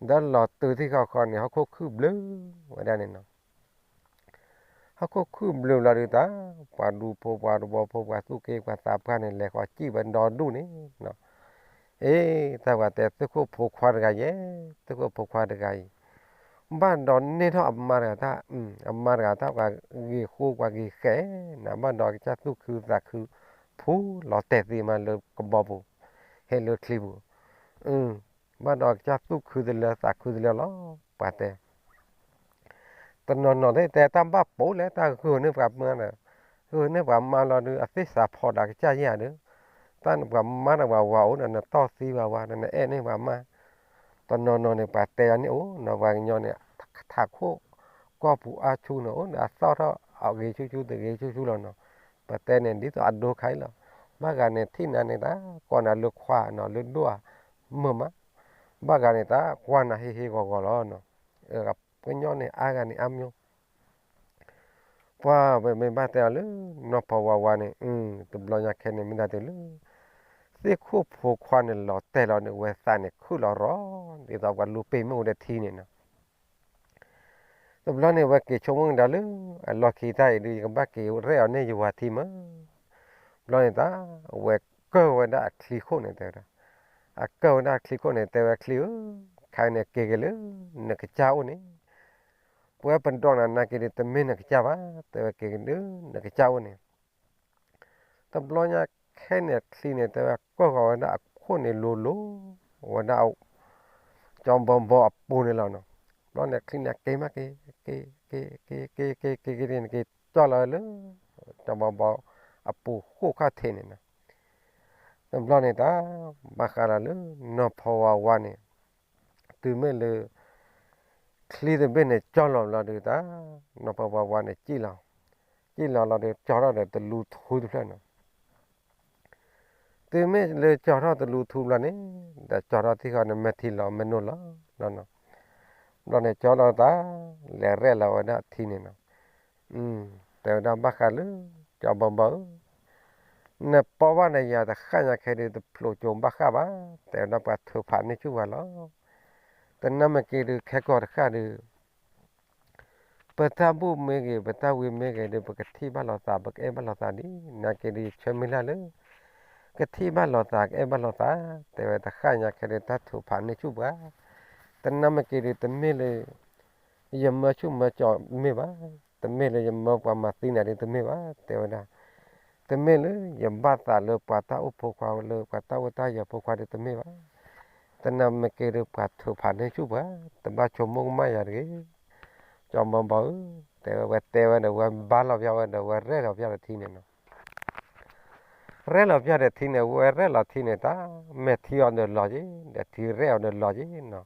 ဒီးလီၤတုၤသ့ၣ်ဃီဃီန့ၣ် ဟီၣ်ခိၣ်ခုၣ်ဘျုးဝဲဒၣ်န့ၣ်နီၤ. ဟီၣ်ခိၣ်ခုၣ်ဘျုးလီၤဒုးတၢ်, ပှၤဒူဖိပှၤတဝီဖိ ပှၤသူၣ်က့ပှၤသးပှၢ်န့ၣ် လဲၤဃီၤစံၣ်ဝဲဒီဒူၣ်န့ၣ်နီၤ. အ့ တၢ်ပှၤတဲသုးခိၣ်ဖိခွါတဂၤယဲ, သုးခိၣ်ဖိခွါတဂၤအံၤ ဘၣ်ဒီးန့ၢ်ထီၣ်အမါတဂၤတၢ်, အမါတဂၤတၢ်ပှၤဂ့ၤဃိပှၤဂ့ၤဃဲးနၤ, ဘၣ်ဒီးကစၢ်သူၣ်ခုသးခု ဖူလီၤတဲာ်သ့မးလၢကဘီပူၤ, ဟဲလၢချံပူၤ, ဘၣ်ဒီးကစၢ်သူၣ်ခုတလၢသးခုတလၢလီၤ, ပှၤတဲ တနီၤနီၤသ့ၣ်တဲတၢ်ဘၣ်ပိာ်လဲၣ် တၢ်ဂုာ်န့ၢ်ပှၤမါဒီး, ဂုာ်န့ၢ်ပှၤမါလီၤဒုး အသ့ၣ်စးဖီဒီးကစၢ်ယဲၢ်ဧါဒုး, တၢ်နပှၤမါဒီးပှၤဝၤအိၣ်ဒီး နတီၢ်သံပှၤဝၤဒီး နအဲၣ်န့ၢ်ပှၤမါ, တနီၤနီၤန့ၣ် ပှၤတဲအီၤန့ၣ်အိၣ်နီၤ, ပှၤကညီန့ၣ် ထးခိၣ်ကီၢ်ပူၤအါဆူန့ၣ်အိၣ်ဒီး အသီၣ်ထီၣ်အဂ့ၤဆူၣ်ဆူၣ်တဂ့ၤဆူၣ်ဆူၣ်လီၤနီၤ, ပှၤတဲန့ၣ် ဒ်သိးအဒိခါအံၤလီၤ, ဘၣ်ဂၤန့ၣ် ထံၣ်နၤန့ၣ်တၢ် ကိးနၤလၢခွါနီၤ လၢဒိၣ်ဧါ, မုာ်မး, ဘၣ်ဂၤန့ၣ်တၢ် ကွၢ်နၤဟ့ၣ်ဟ့ၣ်ဂီၤဂီၤလီၤနီၤ, ကညီန့ၣ် အါဂၤန့ၣ်အါမျိုး ပှၤဝဲမ့ၢ်ဘၣ်တဲအီၤလၢ နီၢ်ဖီဝါဝါန့ၣ်, တဘျီညါခဲန့ၣ် မ့ၢ်ဒၣ်တုၤလၢ သ့ၣ်ခိၣ်ဖိခွါန့ၣ်လီၤတဲာ်လီၤန့ၣ် ဝဲသးန့ၣ်ခုၣ်လီၤရီၤ, ဒ်သိးပှၤလူၤပ့ၤမ့ၣ်အူဒီးထံန့ၣ်နီၤ, တဘျီန့ၣ် ဝဲက့ၤဆိကမိၣ်ကဒါလၢ အလီၢ်ခံတၢ်အံၤဒုး ယကဘၣ်က့ၤရဲၣ်အီၤန့ၢ်ယဝၤထံမး, ဘျီန့ၣ်တၢ် ဝဲကၢၢ်ဝဲဒၣ်အချံခိၣ်န့ၣ် တဲဝဲဒၣ်, အကၢၢ်ဝဲဒၣ်အချံခိၣ်န့ၣ် တဲဝဲချံဧၢ, ခဲအံၤန့ၣ် က့ၤက့ၤလၢ နကစၢ်အိၣ်န့ၣ် ပဝဲပဒိးနၤနာ်က့ၤဒုး တမ့ၢ်နကစၢ်ဘၣ်, တဲဝဲက့ၤက့ၤလၢနကစၢ်အိၣ်န့ၣ်, တဘျီညါခဲန့ၣ် ချံန့ၣ် တဲဝဲကၢၢ်ဃီၤဝဲဒၣ်အခိၣ်န့ၣ်လိၤလိၤ, ဝဲဒၣ် ကၠီဘီဘီအပူၤန့ၣ်လီၤနီၤ, ဘျီန့ၣ် ချံန့ၣ် က့ၤမးက့ၤ, က့ၤ က့ၤ က့ၤ က့ၤ က့ၤ က့ၤ က့ၤ က့ၤ က့ၤ ကၠီလီၤလၢ ကၠီဘီဘီအပူၤဃိၣ်ခီၣ်ထံးန့ၣ်နီၤ, တဘျီန့ၣ်တၢ် ဘၣ်ဃးဒီးလၢ နီၢ်ဖီဝါဝါန့ၣ် တုၤမ့ၢ်လၢ ချံတဘ့ၣ်န့ၣ် ကၠီလီၤလီၤဒုးတၢ်, နီၢ်ဖီဝါဝါန့ၣ် စံၣ်လီၤ, စံၣ်လီၤလီၤဒုး ကၠီထီၣ်ဒီးတလူထူတဖျၢၣ်နီၤ, တုၤမ့ၢ်လၢကၠီထီၣ်တလူထူဘျီန့ၣ် ဒီးကၠီထီၣ်သ့ၣ်ဃီန့ၣ် မဲာ်ထံလီၤမဲာ်နိလီၤလီၤနီၤ, ဘျီန့ၣ် ကၠီလီၤတၢ် လဲၤရဲၣ်လီၤဝဲဒၣ်ထံန့ၣ်နီၤ, တဲဝဲဒၣ်ဘၣ်ဃးလၢ ကၠီဘီဘီဧၢ နပိာ်ဘၣ်နယၤတဃၣ်ညါခဲဒုး တဖျိးကၠိဘၣ်ဃးဘၣ်, တဲဝဲဒၣ်ပှၤထုးဖးန့ၢ်ဆူၣ်ပှၤလီၤ, တနာ်မ့ၢ်က့ၤဒုး ခဲကိာ်တဃၣ်ဒုး ပတၢ်ဘူၣ်မ့ၢ်ဂ့ၤ ပတၢ်ဝံမ့ၢ်ဂ့ၤဒုး ပကထံၣ်ဘၣ်လိာ်သး ပကအဲၣ်ဘၣ်လိာ်သးဒ်, နာ်က့ဒုး ယဆၢမုၢ်လၢ်လၢ ကထံၣ်ဘၣ်လိာ်သး ကအဲၣ်ဘၣ်လိာ်သး, တဲဝဲတဃၣ်ညါခဲဒုး တၢ်ထုးဖးန့ၢ်ဆူၣ်ပှၤ, တနာ်မ့ၢ်က့ၤဒုး တမ့ၢ်လၢ ယမၢဆူၣ်မၢကၠီမ့ၢ်ဘၣ်, တမ့ၢ်လၢယမၢပှၤမၤသံနၤဒုးတမ့ၢ်ဘၣ်, တဲဝဲဒၣ်, တမ့ၢ်လၢယဘၣ်သးလၢပှၤတၢ်အိၣ်ဖိခွါ လၢပှၤတၢ်အိၣ်တၢ်ယၢၤဖိခွါဒုးတမ့ၢ်ဘၣ်, တနာ်မ့ၢ်က့ၤဒုး ပှၤထုးဖးန့ၢ်ဆူၣ်ပှၤ, တဘၣ်ဆိကမိၣ်ကမၣ်ယၤတဂ့ၤ, ကၠီဘီဘီဧၢ, တဲဝဲ ဝဲတဲဝဲဒီး ဝဲဘါလီၤပျီဝဲဒီး ဝဲရဲၣ်လီၤပျီဒီးထံန့ၣ်နီၤ ရဲၣ်လီၤပျီဒီးထံန့ၣ် ဝဲရဲၣ်လီၤထံန့ၣ် တၢ်မဲာ်ထံအီၤဒီးလီၤက့ၤ, ဒီးထံရဲၣ်အီၤဒီးလီၤက့ၤနီၤ,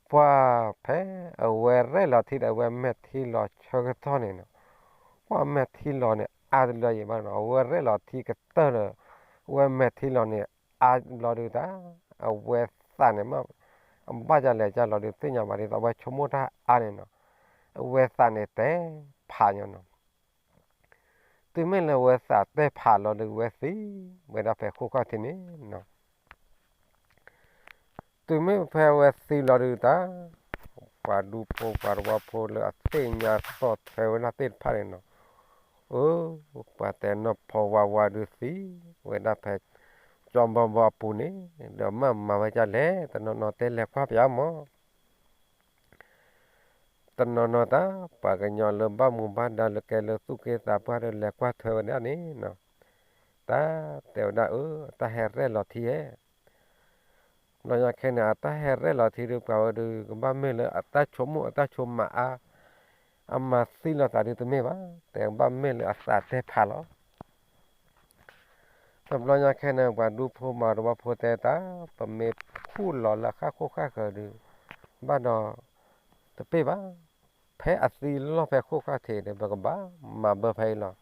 ပှၤဖဲအဝဲရဲၣ်လီၤထံဒီး အဝဲမဲာ်ထံလီၤဆၢကတီၢ်န့ၣ်နီၤ, ပှၤမဲာ်ထံလီၤန့ၣ် အါတလၢယံၤဘၣ်နီၤ, အဝဲရဲၣ်လီၤထံကတၢၢ်ဒီး အဝဲမဲာ်ထံလီၤန့ၣ် အါဘျီဒုးတၢ်, အဝဲသးန့ၣ်မ့ၢ် အဘၣ်ဒ်လဲၣ်ဒ်လဲၣ်လီၤဒုး သ့ၣ်ညါဘၣ်ဒ်သိး အဝဲဆိကမိၣ်တၢ်အါန့ၣ်နီၤ, အဝဲသးန့ၣ်တဲဖးညီနီၤ တုၤမ့ၢ်လၢအဝဲသးတဲဖးလီၤဒုး အဝဲသံဝဲဒၣ်ဖဲဃိၣ်ခီၣ်ထံးန့ၣ်နီၤ, တုၤမ့ၢ်ဖဲအဝဲသံလီၤဒုးတၢ်, ပှၤဒူဖိပှၤတဝီဖိလၢအသ့ၣ်ညါသီၣ်ထွဲဝဲဒၣ်သ့ၣ်တဖၣ်န့ၣ်နီၤ, အၢ, ပှၤတဲနီၢ်ဖီဝါဝါဒုးသံဝဲဒၣ်ဖဲ ကၠီဘီဘီအပူၤန့ၣ်, ဒီးမၤမၤဝဲဒ်လဲၣ် တနီၤနီၤတဲလဲၤကွၢ်ပၠးမး တနီၤနီၤတၢ် ပှၤကညီလၢဘၣ်မူဘၣ်ဒါလၢကဲလၢသူၣ်က့သးပှၢ်ဒီး လဲၤကွၢ်ထွဲဝဲဒၣ်န့ၣ်နီၤ, တၢ်တဲဝဲဒၣ်အၢ တၢ်ဟဲရဲၣ်လီၤထံဧဲ, ဘျီညါခဲန့ၣ် အတၢ်ဟဲရဲၣ်လီၤထံဒုး ပှၤဝဲဒုး ကဘၣ်မ့ၢ်လၢအတၢ်ဆိကမိၣ်အတၢ်ဆိကမးအါ, အမၤသံလိာ်သးဒုးတမ့ၢ်ဘၣ်, တဲဘၣ်မ့ၢ်လၢအသးတဲဖးလီၤ တဘျီညါခဲန့ၣ် ပှၤဒူဖိမၤတဝီဖိတဲတၢ်, ပမ့ၢ်ခူၣ်လီၤလၢအဃၣ်ဃိၣ်ဃၣ်ဃၢၤဒုး, ဘၣ်ဒီး တပ့ၢ်ဘၣ်, ဖဲအသံလီၢ်ဖဲဃိၣ်ဃၣ်ထံးဒီး ပကဘၣ်မၤဘၢဖဲအံၤလီၤ.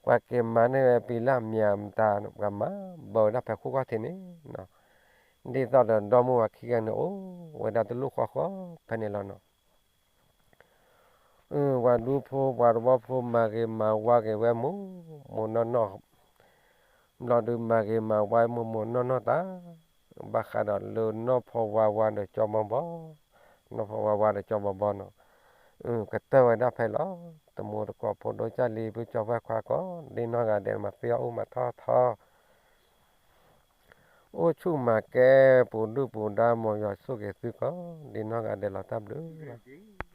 ပှၤက့ၤမၤန့ၢ်ဝဲပံၤလၢအမံၤမတၤ ပှၤမၤဘၢဝဲဒၣ်ဖဲဃိၣ်ဃၣ်ထံးန့ၣ်နီၤ, ဒ်သိးဒီးဒီမါဝၤခံဂၤန့ၣ် အိၣ်ဝဲဒၣ်တလိၣ်ဃီဃီဖဲန့ၣ်လီၤနီၤ. ပှၤဒူဖိပှၤတဝီဖိမၤဂ့ၤမၤဝါဂ့ၤဝဲမူးမူးနီၢ်နီၢ်, ဘျီဒုးမၤဂ့ၤမၤဝါမိၢ်မိၢ်နီၢ်နီၢ်တၢ်, ဘၣ်ဃးဒီးလၢနီၢ်ဖီဝါဝါဒီးကၠီဘီဘီ, နီၢ်ဖီဝါဝါဒီးကၠီဘီဘီနီၤ, ကတၢၢ်ဝဲဒၣ်ဖဲလီၤ. တမူတကိးဖိဒိၣ်ကၢ်လံ ပုၢ်ကၠီဖဲခွါကိးဒ့နီၢ်ဂၤဒဲး မၤသ့အီၣ်အိၣ်မၤထီၣ်ထီ အိၣ်ဆူၣ်မၤကဲ ပူၤဒုၣ်ပူၤဒါ မ်ယွၤဆိၣ်ဂ့ၤသုကိးဒ့နီၢ်ဂၤဒဲးလီၤ တၢ်ဘျုးလီၤ.